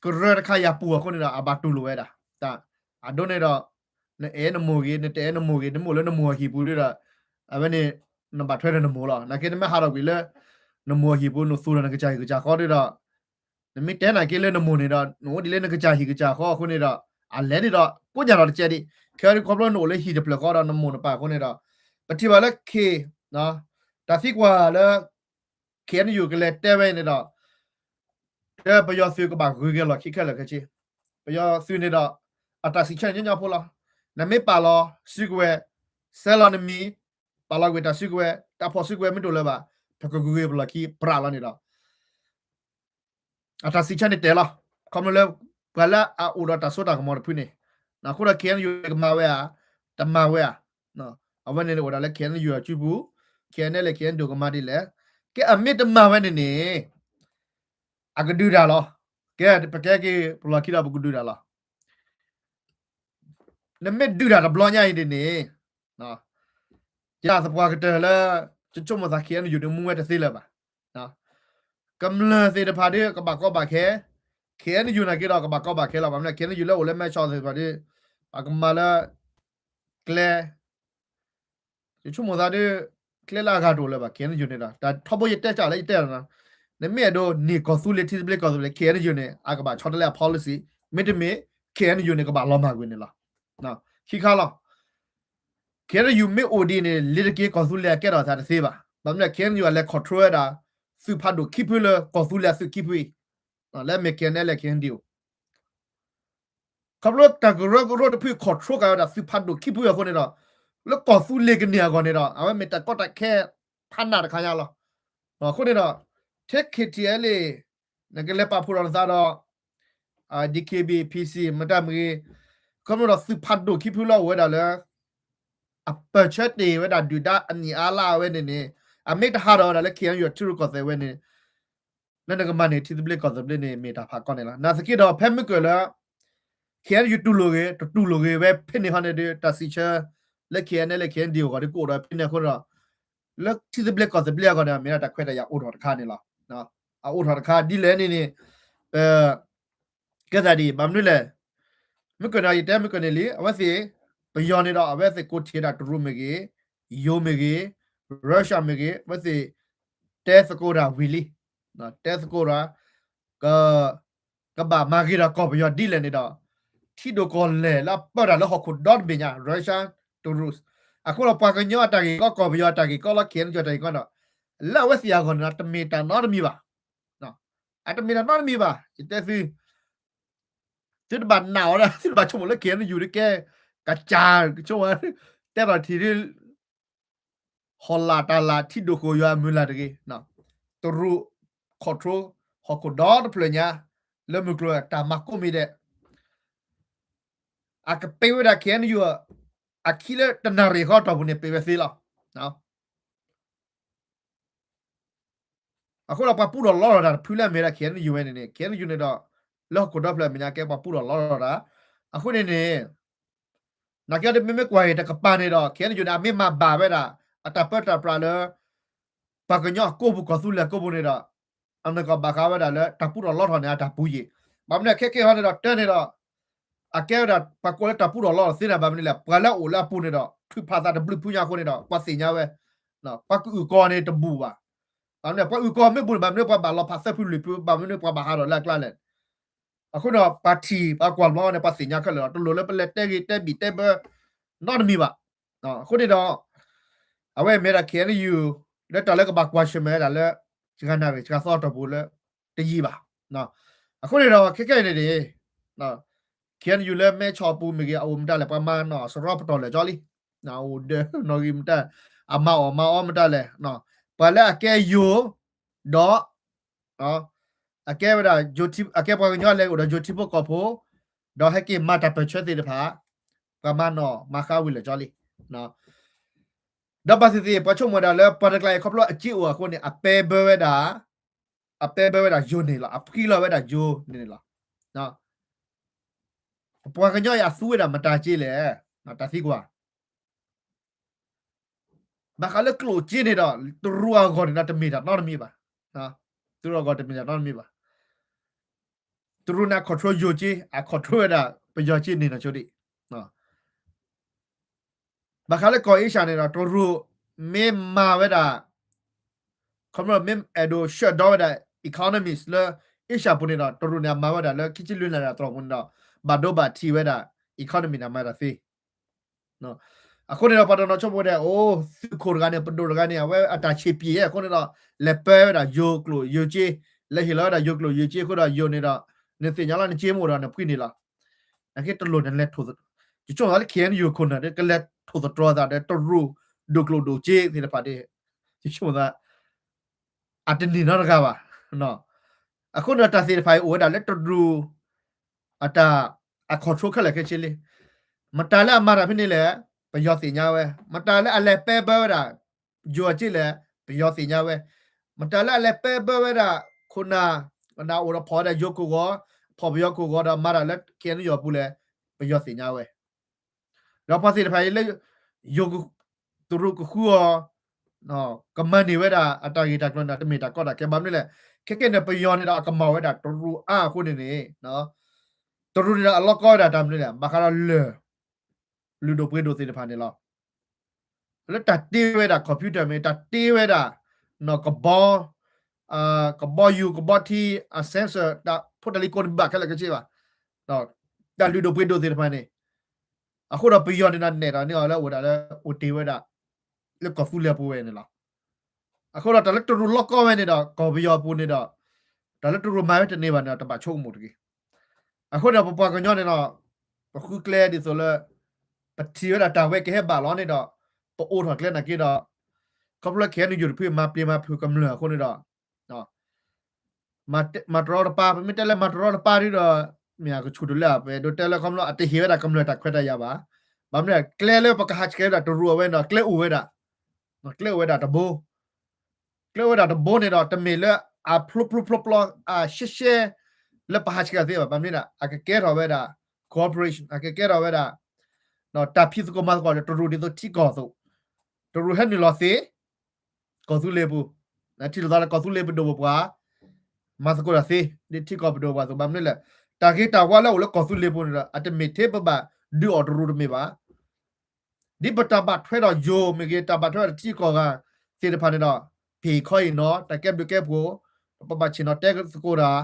ကရၢတခါအံၤအပူၤအဃိန့ၣ်ဒီး အဘၣ်တူၢ်လိာ်ဝဲဒၣ်, အဒိန့ၣ်ဒီး နအဲၣ်နမိၢ်ဂ့ၤ နတအဲၣ်နမိၢ်ဂ့ၤ နမ့ၢ်အိၣ်လၢနမိၢ်အဟံၣ်ပူၤဒီး အဝဲန့ၣ် နဘၣ်ထွဲဒီးနမိၢ်လီၤ. နာ်က့နမ့ၢ်ဟးထီၣ်ကွံာ်လၢ နမိၢ်အဟံၣ်ပူၤ နသူၣ်ဒီးနကစၢ်ဟံၣ်ကစၢ်ဃီဒီး နမ့ၢ်တဲနာ်က့လၢနမိၢ်န့ၣ်ဒီး နအိၣ်ဒ်လၢနကစၢ်ဟံၣ်ကစၢ်ဃီအဃိန့ၣ်ဒီး အလဲၤန့ၣ်ဒီး ကိးညါဒီးတကဲဒံး, ခဲအံၤခီဖျိနအိၣ်လၢဟံၣ်တဖျၢၣ်ဃီဒီး နမိၢ်နပၢ်အဃိန့ၣ်ဒီး ပထံၣ်ဘၣ်လၢ K တၢ်သံကွၢ်လၢ KNU ကလဲၤတဲဝဲန့ၣ်ဒီး တၢ်ပယီၤသုးကဘၣ်ဂုၤက့ၤလီၢ်ခံခဲလၢာ်ခဲဆ့, ပယီၤသုးန့ၣ်ဒီး အတၢ်စံးဆၢန့ၣ်ညီညီဖိလီၤ. နမ့ၢ်ပာ်လီၤစုကဝဲၤ, ဆဲးလီၤနမံၤ, ပာ်လီၤကွံာ်တၢ်စုကဝဲၤ, တၢ်ဖီၣ်စုကဝဲၤမ့ၢ်တအိၣ်လၢၤဘၣ်, ပကဂုၤက့ၤပလီၢ်ခံပြးလီၤန့ၣ်ဒီး အတၢ်စံးဆၢန့ၣ်တဲလီၤ. ခီဖျိလၢ ပှၤလၢအအိၣ်ဒီးတၢ်စိတၢ်ကမီၤတဖုန့ၣ်, အဃိဒီး KNU ကမၤဝဲဧါ, တမၤဝဲဧါ, အဝဲန့ၣ်အိၣ်ဒၣ်လၢ KNU အစုပူၤ, KNLA KNDO ကမၤဒ်လဲၣ်. ကဲအမ့ၢ်တမၤဝဲန့ၣ်န့ၣ် အကဒုးတၢ်လီၤ. ကဲ ပကဲက့ၤပလီၢ်ခံဒီးပကဒုးတၢ်လီၤ. နမ့ၢ်ဒုးတၢ်တဘျီညါအံၤဒ်န့ၣ် ယသပှၢ်ကတၢၢ်လၢ ယဆိကမိၣ်သး KNU န့ၣ်မူဝဲတသ့လၢၤဘၣ်. ကမျၢၢ်သ့ၣ်တဖၣ်ဒီး ကဘၣ်ကီဘၣ်ခဲ, KNU နာ်က့ဒီးကဘၣ်ကီဘၣ်ခဲလီၤ. ဘၣ်မနုၤလဲၣ် KNU လၢအိၣ်လၢမဲဆီးသ့ၣ်တဖၣ်ဒီး ပကမၤလၢ ကျဲ ယဆိကမိၣ်သးဒီး ကျဲလၢအဂၤတအိၣ်လၢၤဘၣ် KNU န့ၣ်ဒီး တၢ်ထီဘိယတဲစၢ်လၢယတဲလီၤ, နမ့ၢ်အဲၣ်ဒိးန့ၢ်ကီၢ်သူလ့ၤထံသဘျ့ကီၢ်သဘျ့ KNU န့ၣ် အကဘၣ်ဆီတလဲအ policy, မ့တမ့ၢ် KNU န့ၣ် ကဘၣ်လီၤမၢ်ကွံာ်န့ၣ်လီၤ. ခံခါလီၤ. KNU မ့ၢ်အိၣ်ဒ်န့ၣ် လ့ၤတက့ၢ်ကီၢ်သူလ့ၤအကဲထီၣ်သးတသ့ဘၣ်. ဘၣ်မနုၤလဲၣ် KNU အလဲၤ control ဝဲဒၣ် သုးဖးဒိၣ်ခံဖုလၢကီၢ်သူလ့ၤအသုးခံဖုအံၤ, လၢအမ့ၢ် KNLA KNDO ခီဖျိတၢ်ကရၢကရိတဖု control က့ၤဝဲဒၣ်သုးဖးဒိၣ်ခံဖုအဃိန့ၣ်ဒီး လၢကီၢ်သူလ့ၤကန့ၢ်အဂီၢ်န့ၣ်ဒီး အဝဲမ့ၢ်တၢ်ကီတၢ်ခဲဖးနးတခါညါလီၤ. အဃိန့ၣ်ဒီး ထဲ KTLA နကလဲၤပာ်ဖှိၣ်ဒီးနသးဒီး DKBA PC မတၤမ့ၢ်ဂ့ၤ, ခီဖျိဒီးသုးဖးဒိၣ်ခံဖုလၢအိၣ်ဝဲဒၣ်လၢ အပၢၢ်ဆၢတ့ၢ်ဝဲဒၣ်ဒုၣ်ဒါအနံၣ်အါလါအဝဲန့ၣ်န့ၣ် အမ့ၢ်တဟးထီၣ်ဝဲဒၣ်လၢ KNU ထံရူၢ်ကီၢ်သဲးဝဲန့ၣ် လၢနကမၤန့ၢ်ထံသဘျ့ကီၢ်သဘျ့န့ၣ် မ့ၢ်တၢ်ဖးကီန့ၣ်လီၤ. နာ်သက့ဒီး ဖဲမုၢ်ကၢၢ်လၢ KNU တူၢ်လိာ်ဂ့ၤ တတူၢ်လိာ်ဂ့ၤဝဲဖဲန့ၣ်ဟီန့ၣ်ဒီး တၢ်စံးဆၢလၢ KNLA KNDO အဂီၢ်ဒီး ကအိၣ်ဒီးဖဲန့ၣ်အဃိဒီး လၢထံသဘျ့ကီၢ်သဘျ့အဂီၢ်န့ၣ် မ့ၢ်ဒၣ်တၢ်ခွဲးတၢ်ယာ်အိၣ်ထီၣ်တခါန့ၣ်လီၤ. အအိၣ်ထီၣ်တခါဒ်လဲၣ်န့ၣ်န့ၣ် ပ ကဲသးဒ်အံၤ ဘၣ်မနုၤလဲၣ်, မုၢ်ကၢၢ်န့ၣ် ယတဲမုၢ်ကၢၢ်န့ၣ်လံ, အဝဲသ့ၣ် ပယီၤန့ၣ်ဒီး အဝဲသ့ၣ်ကိးထံၣ်ဝဲဒၣ်တရူးမ့ၢ်ဂ့ၤ, ယိၤမ့ၢ်ဂ့ၤ, Russia မ့ၢ်ဂ့ၤ, အဝဲသ့ၣ်တဲသကိးတၢ်ဝံၤလံ. တဲသကိးဒီး ကဘၣ်မၤဂ့ၤဒီးကီၢ်ပယီၤဒ်လဲၣ်န့ၣ်ဒီး ထံဒိၣ်ကီၢ်လဲၢ်လၢအပၢတၢ်လၢဟီၣ်ခိၣ်ဒီတဘ့ၣ်ညါ Russia, Belarus, အဃိဒီးပှၤကညီအတၢ်ဂ့ၢ်ကီ ကီၢ်ပယီၤအတၢ်ဂ့ၢ်ကီလီၤ ခ့ၣ်အဲၣ်ယူၣ်အတၢ်ဂ့ၢ်ကီဒီး လၢအဝဲသ့ၣ်အဂီၢ်န့ၣ်ဒီး တမ့ၢ်တၢ်နီတမံၤဘၣ်. အတမ့ၢ်တၢ်နီတမံၤဘၣ် ယတဲသု သုတဘၣ်နာ်အီၤဒၣ် သုတဘၣ်ဆိကမိၣ်လၢ ခ့ၣ်အဲၣ်ယူၣ် တကဲ ကစၢ် ကဆိကမိၣ် တဲထီၣ်ထံၣ် ဟီၣ်လာ်တၢ်လာ်ထံဒိၣ်ဃိယွၤအမုၢ်လၢ်တဂ့ၤ, တရူး control ဟီၣ်ခိၣ်ဒီတဖျၢၣ်ညါ လၢမုၢ်ကျိၤတၢ်မၤကိးမံၤဒဲး အကပ့ၤဝဲဒၣ် ခ့ၣ်အဲၣ်ယူၣ် အခံလၢတနၣ်ရံၣ်ဃီတီၢ်ပူၤန့ၣ် ပ့ၤဝဲသ့လီၤ. အဃိဒီးပှၤပူထီၣ်လီထီၣ်တၢ်တဖုလၢအမ့ၢ်ဝဲဒၣ် ခ့ၣ်အဲၣ်ယူၣ် ဝဲန့ၣ်န့ၣ် ခ့ၣ်အဲၣ်ယူၣ် န့ၣ်ဒီး လၢဟီၣ်ခိၣ်ဒီဖျၢၣ်အမဲာ်ညါ ကဲပှၤပူထီၣ်လီထီၣ်တၢ်. အဃိန့ၣ်န့ၣ် နာ်က့ဒီး မ့မ့ၢ်ကွၢ်အံၤတကပၤန့ၣ်ဒီး ခ့ၣ်အဲၣ်ယူၣ် န့ၣ် အမ့ၢ်မၤဘၣ်ဝဲဒၣ် အတၢ်ပၢတၢ်ပြးလၢ ပှၤကညီအကိးပူၤ ကီၢ်သူလ့ၤအကိးပူၤန့ၣ်ဒီး အနီၢ်ကီၢ်ဘၣ်ဃးဝဲဒၣ်လၢတၢ်ပူထီၣ်လီထီၣ်န့ၣ် အတၢ်ပူၤယံၤ. ဘၣ်မနုၤလဲၣ် ခဲကဲဟီန့ၣ်ဒီး တၢ်န့ၣ်ဒီး အကဲဝဲဒၣ်ပှၤကိးလၢတၢ်ပူထီၣ်လီထီၣ်သ့န့ၣ် ဘၣ်မနုၤလဲၣ် ပှၤလၢအအိၣ်လၢအပူၤန့ၣ်ဒီး ထုးဖးသးတဘျုးဖုညါအဃိန့ၣ်ဒီး ပှၤသ့ၣ်ညါဝဲ ပှၤကအုၣ်ကီၤန့ၣ်တဘူၣ်ဘၣ်. ဘၣ်မနုၤလဲၣ် ပှၤအုၣ်ကီၤမ့ၢ်ဘူၣ်န့ၣ် ဘၣ်မနုၤပှၤဘၣ်လီၤဖးသၢဖုလွံၢ်ဖု ဘၣ်မနုၤပှၤဘၣ်ဟးထီၣ်လၢအကျါလဲၣ်. အဃိန့ၣ်ဒီး ပှၤထံၣ်ပှၤကွၢ်လီၤန့ၣ် ပှၤသ့ၣ်ညါခဲလၢာ်လီၤ. တလိၣ်လၢပလဲၤတဲဂ့ၤတဲဘံၣ်တဲဘၢ နီတမံၤဘၣ်. အဃိန့ၣ်ဒီး အဝဲမ့ၢ်ဒၣ် ခ့ၣ်အဲၣ်ယူၣ် လၢတၢ်လၢကဘၣ်ကွၢ်ဆၢၣ်မဲာ်ဝဲဒၣ်လၢ စှၤနၣ်ရံၣ်စှၤသီအတီၢ်ပူၤလၢ တယံာ်ဘၣ်. အဃိန့ၣ်ဒီး ခဲကဲအံၤန့ၣ်န့ၣ် ခ့ၣ်အဲၣ်ယူၣ် လၢမဲဆီးအပူၤမ့ၢ်ဂ့ၤ အအိၣ်မတၤလဲၣ် ပှၤမၤနီၣ်စရီပတီၢ်လၢာ်ကၠီလံ. အိၣ်ဒၢးနီၣ်ဂံၢ်မတၤ အမၤအီၣ်မၤအီမတၤလဲၣ်. ပှၤလၢအကဲယိၤ ဒီး အကဲဝဲဒၣ် အကဲပှၤကညီလဲၤအိၣ်ဒီးယိၤထံဖိကီၢ်ဖိ ဒီးဟဲက့ၤမၤတၢ်ပၢၢ်ဆၢသ့ၣ်တဖၣ် ပှၤမၤနီၣ်မၤဃါဝံၤလၢာ်ကၠီလံ. ဒီးဘၣ်သ့ၣ်သ့ၣ် ပှၤဆိကမိၣ်ဒၣ်လၢပှၤတကျါအံၤ ခီဖျိအစ့အိၣ်အဃိန့ၣ် အပဲဘၢဝဲဒၣ် အပဲဘၢဝဲဒၣ်ယိၤန့ၣ်လီၤ. အဖှံလီၤဝဲဒၣ်ယိၤန့ၣ်လီၤ. ပှၤကညီအံၤအသူဝဲဒၣ်မတၤက့လဲၣ်. တၢ်သံကွၢ် ဘၣ်ဃးလၢကျိၣ်စ့န့ၣ်ဒီး တရူးအဂီၢ်န့ၣ်ဒီး တမ့ၢ်တၢ်နီတမံၤဘၣ်. တရူးအဂီၢ်တမ့ၢ်တၢ်နီတမံၤဘၣ်. တရူးန့ၣ် အ control ယိၤစ့ အ control ဝဲဒၣ် ပယီၤစ့န့ၣ်နီၢ်ဆိဒံး ဘၣ်ဃးလၢကီၢ်အ့ရှၢၣ်န့ၣ်ဒီး တရူးမ့ၢ်မၤဝဲဒၣ် ခီဖျိမ့ၢ်အဲၣ်ဒိး shut down ဝဲဒၣ် economies လၢအ့ရှၢၣ်ပူၤန့ၣ်ဒီး တရူးန့ၣ် အမၤဝဲဒၣ်လၢခံဆံလွံၢ်နၣ်ရံၣ်အတီၢ်ပူၤန့ၣ်ဒီး ဘၣ်ဒိဘၣ်ထံးဝဲဒၣ် economy န့ၣ် အမၤတၢ်သ့. အဃိန့ၣ်ဒီး ပှၤတနီၤဆိကမိၣ်ဝဲဒၣ် အိၣ် သုးခိၣ်တဂၤန့ၣ် ပဒိၣ်တဂၤန့ၣ် အဝဲအတၢ်ဆံးပျံၤအဃိန့ၣ်ဒီး လဲၤပၢဝဲဒၣ်ယိၤကျိၣ်ယိၤစ့, လဲၤဟ့ၣ်လီၤဝဲဒၣ်ယိၤကျိၣ်ယိၤစ့အဃိဒီး ယိၤန့ၣ်ဒီး နသ့ၣ်ညါလီၤ နစ့မ့ၢ်အိၣ်ဒီးနဖှံန့ၣ်လီၤ. နက့တလိၣ်နလဲၤထိၣ်သတြီၤ, ယဆိကမိၣ်သးလၢ ခ့ၣ်အဲၣ်ယူၣ် ခိၣ်နၢ် ကလဲၤထိၣ်သတြီၤသးဒီးတရူးဒိၣ်ကျိၣ်ဒိၣ်စ့သ့ၣ်တဖၣ်ဒီး ယဆိကမိၣ်သး အတန့ၢ်နီတဂၤဘၣ်. အဃိန့ၣ်ဒီး တၢ်သ့ၣ်တဖၣ်အံၤအိၣ်ဝဲဒၣ်လၢတရူး အတၢ် အ control ခဲလၢာ်ခဲဆ့လံ. မတၤလၢအမၤတၢ်ဖဲန့ၣ်လဲၣ် ပယီၤသ့ၣ်ညါဝဲ, မတၤလၢအလဲၤပဲဘၢဝဲဒၣ် ယိၤအစ့လဲၣ် ပယီၤသ့ၣ်ညါဝဲ, မတၤလၢအလဲၤပဲဘၢဝဲဒၣ် ခိၣ်နၢ် နအိၣ်ဒီးဖီၣ်ဝဲဒၣ်ယိၤကဝီၤ, ဖီၣ်ပယီၤကဝီၤဒီးမၤတၢ်လၢ ခ့ၣ်အဲၣ်ယူၣ် အပူၤလဲၣ် ပယီၤသ့ၣ်ညါဝဲ. ဒီးပှၤသ့ၣ်တဖၣ်အံၤလၢ ယိၤ တရူးကဃုအီၤ ကမၤန့ၢ်ဝဲဒၣ်အတၢ်ဂ့ၢ်တၢ်ကျိၤန့ၣ် တမ့ၢ်တၢ်ကီတၢ်ခဲဘၣ်မနုၤလဲၣ်. ခဲကဲန့ၣ် ပယီၤန့ၣ်ဒီးအကမၣ်ဝဲဒၣ်တရူးအါအဃိန့ၣ်န့ၣ် တရူးန့ၣ်ဒီးအလီၢ်ကီဝဲဒၣ်တၢ်မနုၤလဲၣ် ဘၣ်ဃးဒီးလၢၢ် လုၢ်ဒိၣ်ပှ့ၤဒိၣ်သ့ၣ်တဖၣ်န့ၣ်လီၤ. လၢတၢ်တ့ဝဲဒၣ် computer မ့ၢ် တၢ်တ့ဝဲဒၣ် ကဘီ ကဘီယူၤ ကဘီထံ အ sensor တၢ်ဖိတၢ်လံၤကိးန့ၣ်ဘၣ်ခဲလၢာ်ခဲဆ့ဘၣ်. တၢ်လုၢ်ဒိၣ်ပှ့ၤဒိၣ်သ့ၣ်တဖၣ်န့ၣ် အဃိဒီးပယီၤန့ၣ်ဒီးနဲၣ်ဒီးန့ၢ်အီၤလၢအိၣ်ဒၣ်လၢအိၣ်တ့ၢ်ဝဲဒၣ် လၢကီၢ်သူလ့ၤအပူၤဝဲန့ၣ်လီၤ. အဃိဒီးတၢ်လၢတရူးလီၢ်ကီဝဲန့ၣ်ဒီး ကီၢ်ပယီၤအပူၤန့ၣ်ဒီး တၢ်လၢတရူးမၤဝဲတန့ၢ်ဘၣ်န့ၣ်ဒီး တဘၣ်ဆိကမိၣ်တဂ့ၤ. အဃိန့ၣ်ဒီး ပပှၤကညီန့ၣ်ဒီး ပဃုကျဲဒ်သိးလၢ ပထံၣ်ဝဲဒၣ်တၢ်ဝဲကဟဲဘၣ်လီၤန့ၣ်ဒီး ပအိးထီၣ်ကျဲနာ်က့ဒီး ခီဖျိ ခ့ၣ်အဲၣ်ယူၣ် တဖုမၤပျံၤမၤဖုးကမျၢၢ်အဃိန့ၣ်ဒီး မၤတရီတပါ ပမ့ၢ်တဲလၢမၤတရီတပါဒ်ဒီး မ့ၢ်အကဆူၣ်တလၢ ပအဲၣ်ဒိးတဲလၢခီဖျိအတဟ့ၣ်ဝဲဒၣ်ကမျၢၢ်တၢ်ခွဲးတၢ်ယာ်ဘၣ်. ဘၣ်မနုၤလဲၣ် ကျဲလၢပကဟးဆှဲးဝဲဒၣ်တရူးအဝဲန့ၣ်ဒီး ကျဲအိၣ်ဝဲဒၣ် ကျဲအိၣ်ဝဲဒၣ်တဘိ ကျဲအိၣ်ဝဲဒၣ်တဘိန့ၣ်ဒီး တမ့ၢ်လၢအဖျိဖျိဖျိဖျိ အရှဲရှဲ လၢပဟးဆှဲးသ့ဘၣ်. ဘၣ်မနုၤလဲၣ် အကကဲထီၣ်ဝဲဒၣ် cooperation အကကဲထီၣ်ဝဲဒၣ် တၢ်ဖံးသကိးမၤသကိးဒီးတရူးဒ်သိးထံကီၢ်အသိး, တရူးဟဲနုာ်လီၤသ့ ကီၢ်သူလ့ၤပူၤ, ထံၣ်လိာ်သးလၢကီၢ်သူလ့ၤပဒိၣ်ပပှၢ် မၤသကိးတၢ်သ့ ဒ်ထံကီၢ်ပဒိၣ်ပပှၢ်အသိး. ဘၣ်မနုၤလဲၣ် တၢ်ဂ့ၤတၢ်ဝါလၢအအိၣ်လၢကီၢ်သူလ့ၤပူၤန့ၣ်ဒီး အတမ့ၢ်ထဲပဘၣ်ဒုးအီၣ်တရူးတမ့ၢ်ဘၣ်. ဒ်ပတၢ်ဘၣ်ထွဲဒီးယိၤမ့ၢ်ဂ့ၤ တၢ်ဘၣ်ထွဲဒီးထံကီၢ်ဂၤသ့ၣ်တဖၣ်န့ၣ်ဒီး ဖံးခီအံၤနီၤ တၢ်ကဲဘျုးကဲဖှိၣ် ပဘၣ်ဆ့ၣ်နီၤတဲသကိးတၢ်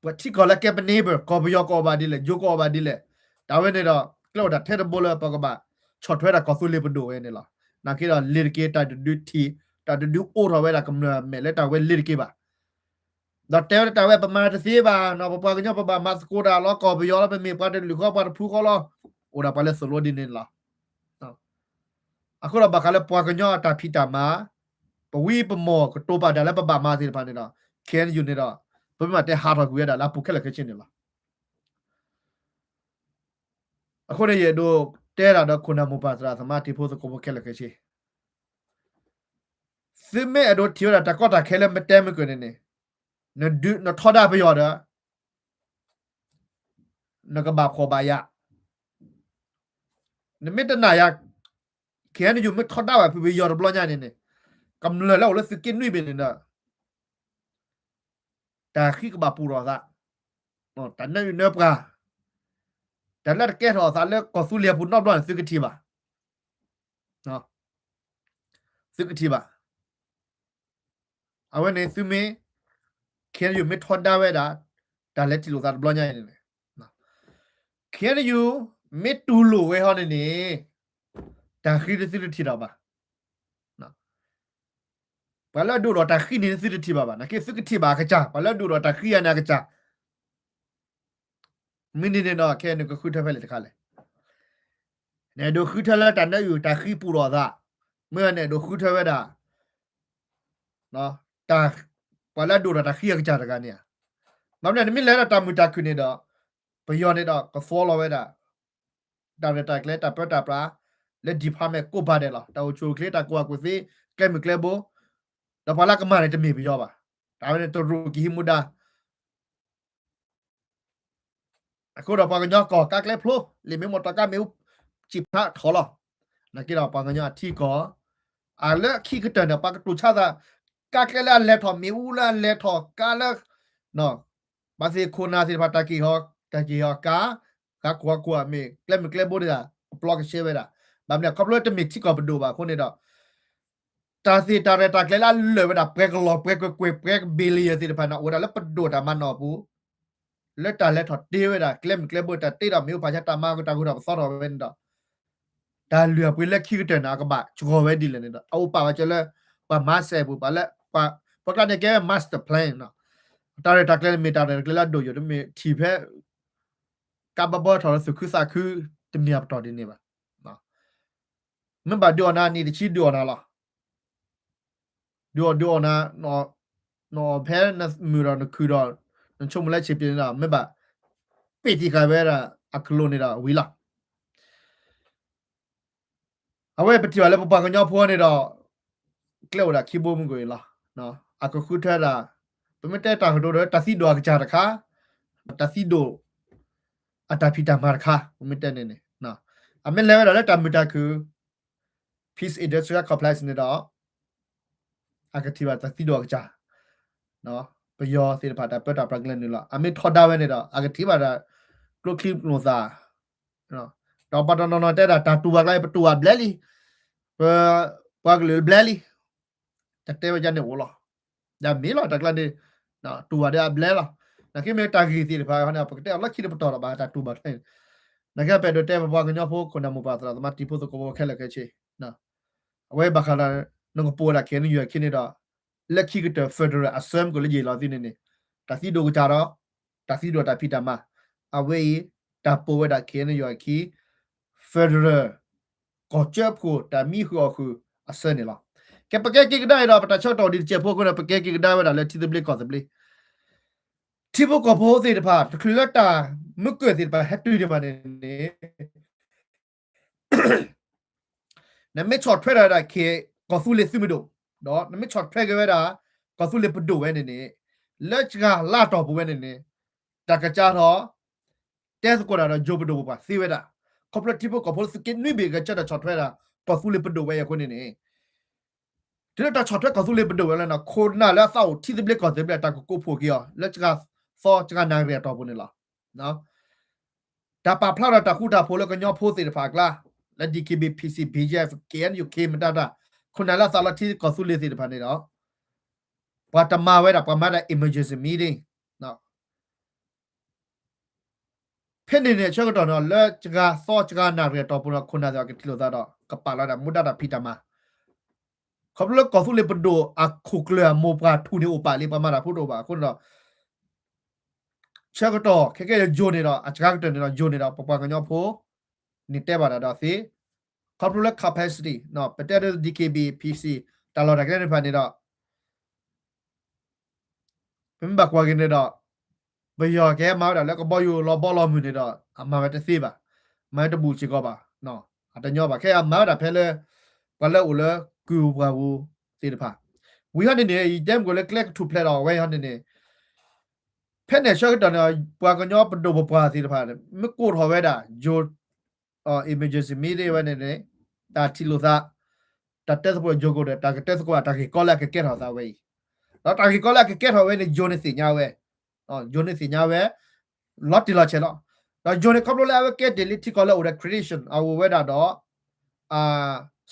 ပှၤထံကီၢ်လၢကဲပ neighbor ကီၢ်ပယီၤကအီၣ်ဘၣ်ဒ်လဲၣ်, ယိၤကအီၣ်ဘၣ်ဒ်လဲၣ်, တၢ်ဝဲန့ၣ်ဒီး ကျဲအိၣ်တၢ်ထဲတဘိလၢပကဘၣ်ဆီၣ်ထွဲဒၣ်ကီၢ်သူလ့ၤပဒိၣ်ဝဲန့ၣ်လီၤ. နာ်က့ဒီးလ့ၤတက့ၤ တၢ်တဒုထံၣ် တၢ်တဒုအိၣ်ထီၣ်ဝဲဒၣ်ကမျၢၢ်အမဲာ်လၢတၢ်ဝဲလ့ၤတက့ၤဘၣ်. ဒီးတဲဝဲဒၣ်တၢ်ဝဲပမၤတသ့ဘၣ်နီၤ, ပပှၤကညီပဘၣ်မၤသကိးတၢ်လီၤ, ကီၢ်ပယီၤလီၤ, ပမ့ၢ်ပှၤတလုၢ်ဃီပှၤတဖုဃီလီၤ, အိၣ်ဒၣ်ပှၤလၢသိၣ်လိဒ်န့ၣ်လီၤ. အဃိဒီးဘၣ်ဃးလၢပှၤကညီအတၢ်ဖံးတၢ်မၤ, ပဝံပမီၢ်ကတိၤပာ်တၢ်လၢပဘၣ်မၤသ့ၣ်တဖၣ်န့ၣ်ဒီး ခ့ၣ်အဲၣ်ယူၣ်န့ၣ်ဒီး ပမ့ၢ်တဲဟးထီၣ်ကွံာ်ဝဲဒၣ်လၢအပူၤခဲလၢာ်ခဲဆ့န့ၣ်လီၤ. အဃိန့ၣ် ယအဲၣ်ဒိးတဲဒၣ်ဒီးခိၣ်နၢ်မိၢ်ပၢ်သရၣ်သမါတံၤဖိသကိးဖိခဲလၢာ်ခဲဆ့, သုမ့ၢ်အဲၣ်ဒိးထံၣ်ဝဲဒၣ်တၢ်ကီတၢ်ခဲလၢမ့ၢ်တဲမ့ၢ်ကၢၢ်န့ၣ်န့ၣ်, နဒုးနထီဒါပယီၤဒီး နကဘၣ်ဖှီၣ်ဘၣ်ယာ်, နမ့ၢ်တနာ်ယၤ, ခ့ၣ်အဲၣ်ယူၣ်မ့ၢ်ထီဒါဘၣ်ဖုပယီၤတဘျီညါန့ၣ်န့ၣ်, ကမျၢၢ်လၢအိၣ်လၢသုးက့နွံဘ့ၣ်န့ၣ်ဒီး တၢ်ဃံကဘၣ်ပူၤထီၣ်အသး, တၢ်နၢအုၣ်နၢပှၤ, တၢ်လၢတကဲထီၣ်အသးလၢကီၢ်သူလ့ၤအပူၤနီတဘျီန့ၣ် သုကထံၣ်ဘၣ်, သုကထံၣ်ဘၣ်. အဝဲန့ၣ်သုမ့ၢ် ခ့ၣ်အဲၣ်ယူၣ်မ့ၢ်ထီဒါဝဲဒၣ် တၢ်လဲၤထံၣ်လိာ်သးတဘျီညါအံၤန့ၣ်, ခ့ၣ်အဲၣ်ယူၣ်မ့ၢ်တူၢ်လိာ်ဝဲဟီန့ၣ်န့ၣ်, တၢ်ဃံသုတထံၣ်ထီၣ်ဘၣ်. ပှၤလၢအဒုးအိၣ်ဒီးတၢ်ဃံန့ၣ်သုတထံၣ်ဘၣ်ဘၣ်, နာ်က့သုကထံၣ်ဘၣ်အကစၢ်, ပှၤလၢအဒုးအိၣ်ဒီးတၢ်ဃံယၤန့ၣ်အကစၢ်. မ့ၢ်န့ၣ်န့ၣ်ဒီး ခဲအံၤနကဃုထၢဖဲလဲၣ်တခါလဲၣ်. နအဲၣ်ဒိးဃုထၢလၢတၢ်နၢအုၣ်တၢ်ဃံပူၤထီၣ်အသး, မ့ၢ်နအဲၣ်ဒိးဃုထၢဝဲဒၣ် ပှၤလၢအဒုးအိၣ်ဒီးတၢ်ဃံအကစၢ်တဂၤန့ၣ်ဧါ. ဘၣ်မနုၤန့ၣ် နမ့ၢ်လဲၤဒီးတၢ်မုာ်တၢ်ခုၣ်န့ၣ်ဒီး ပယီၤန့ၣ်ဒီးကသွီလီၤဝဲဒၣ် တၢ်ရဲၣ်တၢ်ကျဲၤတၢ်ပၢတၢ်ပြး လၢ department ကိးဘၣ်ဒဲးလီၤ. တၢ်အိၣ်ဆူၣ်အိၣ်ချ့ တၢ်ကူၣ်ဘၣ်ကူၣ်သ့ ကျဲမုၢ်ကျဲဘိ, ဒီးပှၤလၢကမၤန့ၣ်တမ့ၢ်ပယီၤဘၣ်. တၢ်ဝဲန့ၣ်တရူးက့ၤဟံးမူဒါ အဃိဒီးပှၤကညီကီၢ်ကါကျဲဖျိ လံာ်မ့ၢ်မိၢ်တီကါမ့ၣ်အူ စံးဖျါထီၣ်လီၤ. နာ်က့ဒီးပှၤကညီအထံကီၢ် အလၢခံကတၢၢ်န့ၣ် ပှၤကတိၤဆါသး ကါကျဲလၢအလဲၤထီၣ် မ့ၣ်အူလၢအလဲၤထီၣ် ကါလၢ ဘၣ်သ့ၣ်ခိၣ်နၢ်သ့ၣ်တဖၣ် တၢ်က့ၤဟီၣ် တၢ်က့ၤဟီၣ်ကါ ဂၤခိၣ်ဂၤခိၣ် မ့ၢ်ကျဲမုၢ်ကျဲဘိန့ၣ် ကပျီကဆှဲဝဲဒၣ်. ဘၣ်မနုၤ ခီဖျိတမ့ၢ်ထံကီၢ်ပဒိၣ်ဘၣ်အဃိန့ၣ်ဒီး တၢ်သ့ၣ်တၢ်ရဲၣ်တၢ်ကျဲၤလၢအလၢာ်ဝဲဒၣ် ပှဲၤကလီၢ် ပှဲၤကွဲၢ်ကွဲၢ် ပှဲၤ billion သ့ၣ်တဖၣ်န့ၣ် အိၣ်ဝဲဒၣ်လၢပဒိၣ်တၢ်မၤနီၣ်အပူၤ လၢတၢ်လဲၤထီၣ်တ့ဝဲဒၣ် ကျဲမုၢ်ကျဲဘိ တၢ်တ့ဒီးမ့ၣ်အူဖးဆါ တၢ်မၤကတၢၢ်ဂုၤထီၣ်ပသီထီၣ်ဝဲန့ၣ်ဒီး တၢ်လုၢ်အပှ့ၤလၢခံကတၢၢ်န့ၣ် အကဘၣ်စှီၤဝဲဒ်လဲၣ်န့ၣ်ဒီး အအိၣ်ပာ်ဝဲကၢလၢ ပှၤမၤစဲးပူၤ ပှၤလၢ ပှၤကျါန့ၣ်ကဲ master plan နီၤ. တၢ်ရဲၣ်တၢ်ကျဲၤန့ၣ် မ့ၢ်တၢ်ရဲၣ်တၢ်ကျဲၤလၢအဒိၣ်ယိာ် တမ့ၢ်ထံၣ်ဖဲ ကါဘီဘီထီၣ်လၢသူၣ်ခုသးခု တမ့ၢ်အပတီၢ်ဒ်န့ၣ်ဘၣ်. မ့ၢ်ဘၣ်ဒုးအီၣ်နၤ နံၣ်တဆံဒုးအီၣ်နၤလီၤ. ဒုးအီၣ်ဒုးအီၣ်နၤ နအီၣ်ဖဲနမုာ်ဒီးနခုၣ်ဒီး နဆိကမိၣ်လၢဆံးပျ့ၤန့ၣ်ဒီး မ့ၢ်ဘၣ် ပ့ၢ်တံၢ်ဃာ်ဝဲဒၣ်အကလိၤန့ၣ်ဒီးဝံၤလီၤ. အဝဲပထံၣ်ဘၣ်လၢပပှၤကညီဖိန့ၣ်ဒီး ကျဲအိၣ်ဒၣ်ခံဘိမုၢ်ကွံာ်အံၤလီၤ. အကဃုထၢဒၣ် ပမ့ၢ်တဲတၢ်ကတိၤဒီး တၢ်သံဒိၣ်အကစၢ်တခါ, တၢ်သံဒိၣ်အတၢ်ဖံးတၢ်မၤတခါ ပမ့ၢ်တဲန့ၣ်န့ၣ် အမ့ၢ်လဲၤဝဲဒၣ်လၢတၢ်မုာ်တၢ်ခုၣ် Peace Industrial Complex န့ၣ်ဒီး အကထံၣ်ဘၣ်တၢ်သံဒိၣ်အကစၢ် ပယီၤသ့ၣ်တဖၣ်တၢ်ပၢတၢ်ပြးကလဲၤနုာ်လီၤ. အမ့ၢ်ထီဒါဝဲန့ၣ်ဒီး အကထံၣ်ဘၣ်တၢ်ကျိချံကျိသၣ် ဒီးပှၤတနီၤနီၤတဲဒၣ် တၢ်တူၢ်ဘၣ်ကျါ ပတူၢ်ဘၣ်ဘျဲလံ, ပပှၤကလုာ်ဘျဲလံ, တၢ်တဲဝဲဒ်န့ၣ်အိၣ်လီၤ. ဒ်မ့ၢ်လီၤ တၢ်ကျါန့ၣ် တူၢ်ဘၣ်ဒီးအဘျဲလီၤ. နာ်က့မ့ၢ်တၢ်ဂ့ၢ်သ့ၣ်တဖၣ်န့ၣ် ပကတဲအီၤလီၢ်ခံတပတီၢ်လီၤဘၣ် တၢ်တူၢ်ဘၣ်ကျါန့ၣ်. နာ်က့ပအဲၣ်ဒိးတဲပပှၤကညီဖိ ခိၣ်နၢ်မိၢ်ပၢ်သရၣ်သမါတံၤဖိသကိးဖိခဲလၢာ်ခဲဆ့ အဝဲဘၣ်ဃးဒီး နကပိာ်ဝဲဒၣ် ခ့ၣ်အဲၣ်ယူၣ်အခံန့ၣ်ဒီး လၢခံကတၢၢ် federal အစၢမုၢ်ကလၢယ့ၢ်လီၤသ့န့ၣ်န့ၣ် တၢ်သံဒိၣ်ကစၢ်ဒီး တၢ်သံဒိၣ်တၢ်ဖံးတၢ်မၤ အဝဲအံၤ တၢ်ပိာ်ဝဲဒၣ် ခ့ၣ်အဲၣ်ယူၣ်အခံ federal ကီၢ်စၢဖှိၣ်တၢ်မံဃုာ်အီၣ်ဃုာ်အစၢန့ၣ်လီၤ. ကဲပကဲက့ၤကဒါအံၤဒီး ပတၢ်ဆၢကတီၢ်ဒ်တစဲးဖိအဃိန့ၣ် ပကဲက့ၤကဒါဝဲဒၣ်လၢထံသဘျ့ကီၢ်သဘျ့ ထံဖိကီၢ်ဖိသ့ၣ်တဖၣ် တချုးလၢတၢ်မုၢ်ကၢၢ်သ့ၣ်တဖၣ်ဟဲတုၤဒံးဘၣ်န့ၣ်န့ၣ် နမ့ၢ်ဆီၣ်ထွဲဒီးဒၣ် ကီၢ်သူလ့ၤသုးမုၢ်ဒိၣ် ဒီးနမ့ၢ်ဆီၣ်ထွဲက့ၤဝဲဒၣ် ကီၢ်သူလ့ၤပဒိၣ်ဝဲန့ၣ်န့ၣ် လၢစှၤလါတီၢ်ပူၤဝဲန့ၣ်န့ၣ် တၢ်ကစးထီၣ် တဲသကိးတၢ်ဒီးယိၤပဒိၣ်ပပှၢ်သ့ဝဲဒၣ် ခီဖျိထံဖိကီၢ်ဖိသုးက့နွံဘ့ၣ်ဂဲၤဆၢထၢၣ်ဆီၣ်ထွဲဒၣ် ကီၢ်သူလ့ၤပဒိၣ်ဝဲအံၤအဃိန့ၣ်န့ၣ် တုၤလၢတၢ်ဆီၣ်ထွဲကီၢ်သူလ့ၤပဒိၣ်ဝဲလၢန့ၣ် ခိၣ်နၢ်လၢအသးအိၣ်ထံသဘျ့ကီၢ်သဘျ့ တၢ်ကကိးဖှိၣ်က့ၤအီၤ လၢစှၤသီစှၤနၣ်ရံၣ်အတီၢ်ပူၤန့ၣ်လီၤ. တၢ်ပာ်ဖျါဒီးတၢ်ဃူတၢ်ဖိးလၢကညီဖိသ့ၣ်တဖၣ်အကျါ လၢ DKBA PC BGF KNU K မတၤတၢ် ခိၣ်နၢ်လၢအသးလီထံကီၢ်သူလ့ၤသ့ၣ်တဖၣ်န့ၣ်ဒီး ပှၤတမၤဝဲဒၣ် ပှၤမၤဒၣ် emergency meeting ဖဲန့ၣ်န့ၣ်ဆၢကတီၢ်န့ၣ် လၢစှၤသီစှၤနၣ်ရံၣ်အတီၢ်ပူၤန့ၣ် ခိၣ်နၢ်သ့ၣ်အကထံၣ်လိာ်သးဒီး ကပာ်လီၤဒၣ်မူဒါတၢ်ဖံးတၢ်မၤ ခီဖျိလၢကီၢ်သူလ့ၤပဒိၣ်အခိၣ်ကျၢၢ်အမိၢ်ပှၢ်ထူၣ်န့ၣ်အိၣ်ပာ်လံ ပှၤမၤတၢ်ဖိတအိၣ်ဘၣ် အဃိန့ၣ်ဒီး ဆၢကတီၢ် ခဲကဲယိၤန့ၣ်ဒီး အစှၤကတၢၢ်န့ၣ်ဒီး ယိၤန့ၣ်ဒီး ပပှၤကညီဖိ န့ၣ်တဲဘၣ်တၢ်ဒီးသ့ ခီဖျိလၢ capacity ပတဲဒၣ် DKBA PC တၢ်လီၢ်တၢ်ကျဲသ့ၣ်တဖၣ်န့ၣ်ဒီး ပမ့ၢ်ဘၣ်ကွၢ်က့ၤန့ၣ်ဒီး ပယီၤကဟဲမၤဝဲဒၣ်လၢကဘီယူၤလီၤဘီလီၤမုၢ်န့ၣ်ဒီး အမၤဝဲတသ့ဘၣ်, မၤဝဲတဘူးစ့ၢ်ကီးဘၣ်, အတညီဘၣ်. ခဲအံၤအမၤဝဲဒၣ်ဖဲလၢ ပှၤလၢအိၣ်လၢကုၢ်ပှၢ်ပူၤသ့ၣ်တဖၣ်, ဝံၤဟီန့ၣ်န့ၣ် ယတဲမ့ၢ်ကီးလၢကျဲကထူၣ်ဖျဲးဒီးအဝဲဟီန့ၣ်န့ၣ် ဖဲန့ၣ်ဆၢကတီၢ်န့ၣ် ပှၤကညီပဒိၣ်ပပှၢ်သ့ၣ်တဖၣ် မ့ၢ်ကိးထီၣ်ဝဲဒၣ် ယိၤ emergency meeting ဝဲန့ၣ်န့ၣ် တၢ်ထံၣ်လိာ်သး တၢ်တဲသကိးယိၤကီၢ်ဒီး တၢ်ကတဲသကိးအတၢ်ဂ့ၢ်ကီလၢအကကဲထီၣ်သးဝဲအံၤ, ဒီးတၢ်ဂ့ၢ်ကီလၢအကကဲထီၣ်ဝဲန့ၣ် ယိၤန့ၣ်သ့ၣ်ညါဝဲ, ယိၤန့ၣ်သ့ၣ်ညါဝဲ လီၤတံၢ်လီၤဆဲးလီၤ. ဒီးယိၤန့ၣ် ခီဖျိလၢအဝဲကဲတ့ၢ်လံထံကီၢ်လၢအိၣ်ဒီး creation အအိၣ်ဝဲဒၣ်ဒီး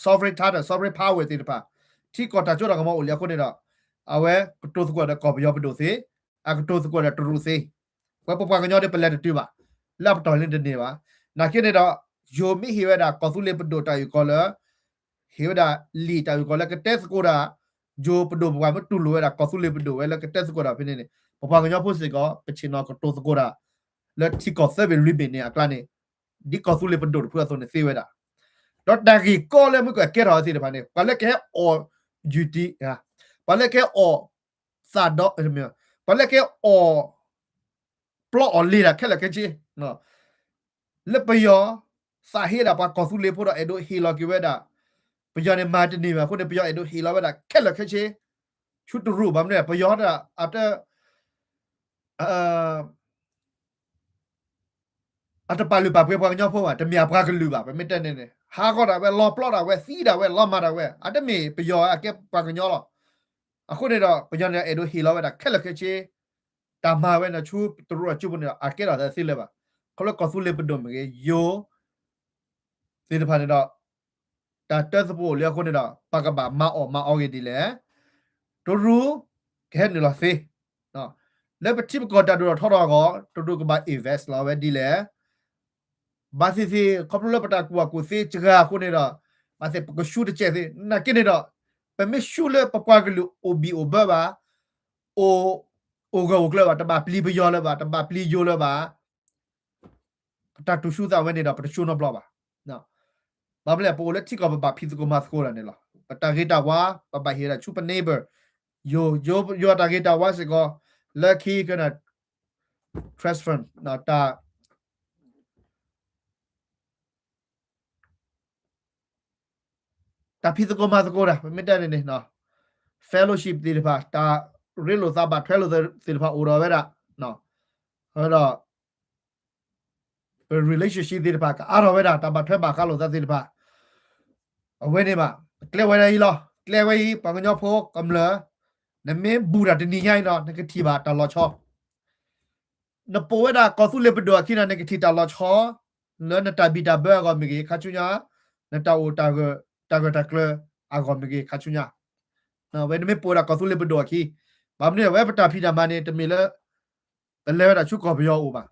sovereign title, sovereign power သ့ၣ်တဖၣ်, ထံကီၢ်တၢ်စိတၢ်ကမီၤအိၣ်လံအဃိန့ၣ်ဒီး အဝဲကတိၤသကိးဒီးကီၢ်ပယီၤပဒိၣ်သ့, အကတိၤသကိးဒီးတရူးသ့, ဝဲပပှၤကညီဒ်ပလဲၤတတုၤဘၣ်, လၢအပတီၢ်လၢတန့ၢ်ဘၣ်. နာ်က့န့ၣ်ဒီး ယိၤမ့ၢ်ဟ့ၣ်ဝဲဒၣ်ကီၢ်သူလ့ၤပဒိၣ်တၢ်အုၣ်ကီၤလၢ ဟ့ၣ်ဝဲဒၣ်လံာ်တၢ်အုၣ်ကီၤလၢကတဲသကိးတၢ်, ယိၤပဒိၣ်ပပှၢ်မ့ၢ်တူၢ်လိာ်ဝဲဒၣ်ကီၢ်သူလ့ၤပဒိၣ်ဝဲလၢကတဲသကိးတၢ်ဖဲန့ၣ်န့ၣ် ပပှၤကညီဖိစ့ၢ်ကီး ပဆ့ၣ်နီၤကတိၤသကိးတၢ် လၢထံကီၢ်သၢဘ့ၣ်လွံၢ်ဘ့ၣ်န့ၣ်အကျါန့ၣ် ဒ်ကီၢ်သူလ့ၤပဒိၣ်တဖုအသိးန့ၣ်သ့ဝဲဒၣ်. ဒီးတၢ်ဂ့ၢ်ကီလၢမ့ၢ်ကကဲထီၣ်သ့ၣ်တဖၣ်န့ၣ် ပှၤလၢကဟဲအီၣ် ယူၤတံ, ပှၤလၢကဟဲအီၣ်သးဒီ, ပှၤလၢကဟဲအီၣ် ပျီအီၣ်လ့ၤတၢ်ခဲလၢာ်ခဲဆ့ လၢပယီၤသးဟ့ဒၣ်ပှၤကီၢ်သူလ့ၤဖိဒီးအဲၣ်ဒိးဟ့ၣ်လီၤက့ၤဝဲဒၣ်, ပယီၤန့ၣ်မၤတန့ၢ်ဘၣ်အဃိန့ၣ် ပယီၤအဲၣ်ဒိးဟ့ၣ်လီၤဝဲဒၣ်ခဲလၢာ်ခဲဆ့, ဆူတရူးဘၣ်မနုၤ ပယီၤဒၣ် အတ အတပာ်လုၢ်ပာ်ပှ့ၤပှၤကညီဖိဘၣ်, တမ့ၢ်အပှၤကလုာ်ဘၣ်, ပမ့ၢ်တဲန့ၣ်န့ၣ် ဟးဂီၤဒၣ်ဝဲ လီၤပျီဒၣ်ဝဲ သံဒၣ်ဝဲ လီၤမၢ်ဒၣ်ဝဲ, အတမ့ၢ်ပယီၤအကဲပှၤကညီလီၤ. အဃိန့ၣ်ဒီး ပယီၤန့ၣ်အဲၣ်ဒိးဟ့ၣ်လီၤဝဲဒၣ်ခဲလၢာ်ခဲဆ့, တၢ်မၤဝဲန့ၣ်ဆူတရူးအစုပူၤန့ၣ်ဒီး အကဲထီၣ်သးသ့လၢၤဘၣ်. ခီဖျိကီၢ်သူလ့ၤပဒိၣ်မ့ၢ်ဂ့ၤ ယိၤ သ့ၣ်တဖၣ်န့ၣ်ဒီး တၢ်တၢသပှၢ်အိၣ်လံအဃိန့ၣ်ဒီး ပကဘၣ်မၤအီၣ်မၤအီဂ့ၤဒ်လဲၣ်, တရူး ကဟဲနုာ်လီၤသ့, လၢပထံပကီၢ်တၢ်ဒိၣ်ထီၣ်ထီထီၣ်အဂီၢ် တရူးကဘၣ် invest လီၤဝဲဒ်လဲၣ်, ဘၣ်သ့ၣ်သ့ၣ် ခီဖျိလၢပတၢ်ကူၣ်ဘၣ်ကူၣ်သ့စှၤအဃိန့ၣ်ဒီး ဘၣ်သ့ၣ်ပကဆူတစဲးသ့, နာ်က့န့ၣ်ဒီး ပမ့ၢ်ဆူလၢပပှၤကလုာ်အိၣ်ဘံၣ်အိၣ်ဘၢဘၣ်, အိၣ် အိၣ်ဂၢၢ်အိၣ်ကျၢၤဘၣ်, တဘၣ်ပျံၤပယီၤလၢၤဘၣ်, တဘၣ်ပျံၤယိၤလၢၤဘၣ် ပတၢ်တူၢ်ဆူသးဝဲန့ၣ်ဒီး ပတဆူနီတဘျီဘၣ်. ဘၣ်မနုၤလဲၣ် ပအိၣ်လၢထံကီၢ်ပဘၣ်ဖံးသကိးမၤသကိးတၢ်န့ၣ်လီၤ. ပတၢ်ဂ့ၤတၢ်ဝါ ပဘၣ်ဟ့ၣ်ဒၣ်ဆူပ neighbor, ယိၤ ယိၤ ယိၤတၢ်ဂ့ၤတၢ်ဝါစ့ၢ်ကီး လၢခံကနၣ် transfer တၢ် တၢ်ဖံးသကိးမၤသကိးတၢ် ပမ့ၢ်တဲန့ၣ်န့ၣ် fellowship သ့ၣ်တဖၣ် တၢ်ရ့လိာ်သးဘၣ်ထွဲလိာ်သးသ့ၣ်တဖၣ်အိၣ်ဒီးဝဲဒၣ်, ဒီး ပ relationship သ့ၣ်တဖၣ် ကအါထီၣ်ဝဲဒၣ် တၢ်ဘၣ်ထွဲဘၣ်ဃးလိာ်သးသ့ၣ်တဖၣ် အဝဲန့ၣ်ဘၣ် ကျဲဝဲဒၣ်အံၤလီၤ. ကျဲဝဲအံၤ ပှၤကညီဖိကမျၢၢ် နမ့ၢ်ဘူးတၢ်တနံၤညါအံၤဒီး နကထံၣ်ဘၣ်တၢ်လီၤဆီ နပိာ်ဝဲဒၣ်ကီၢ်သူလ့ၤပဒိၣ်အခံန့ၣ် နကထံၣ်တၢ်လီၤဆီ လၢနတၢ်ဘံၣ်တၢ်ဘၢအဂီၢ်မ့ၢ်ဂ့ၤ ခါဆူညါ, နတၢ်အိၣ် တၢ်ဂၢၢ်တၢ်ကျၢၤအဂီၢ်မ့ၢ်ဂ့ၤ ခါဆူညါ, ဝဲနမ့ၢ်ပိာ်ဝဲဒၣ်ကီၢ်သူလ့ၤပဒိၣ်အခံ, ဘၣ်မနုၤ အဝဲပတၢ်ဖံးတၢ်မၤန့ၣ် တမ့ၢ်လၢ ပလဲၤဝဲဒၣ်ဆူကီၢ်ပယီၤအအိၣ်ဘၣ်.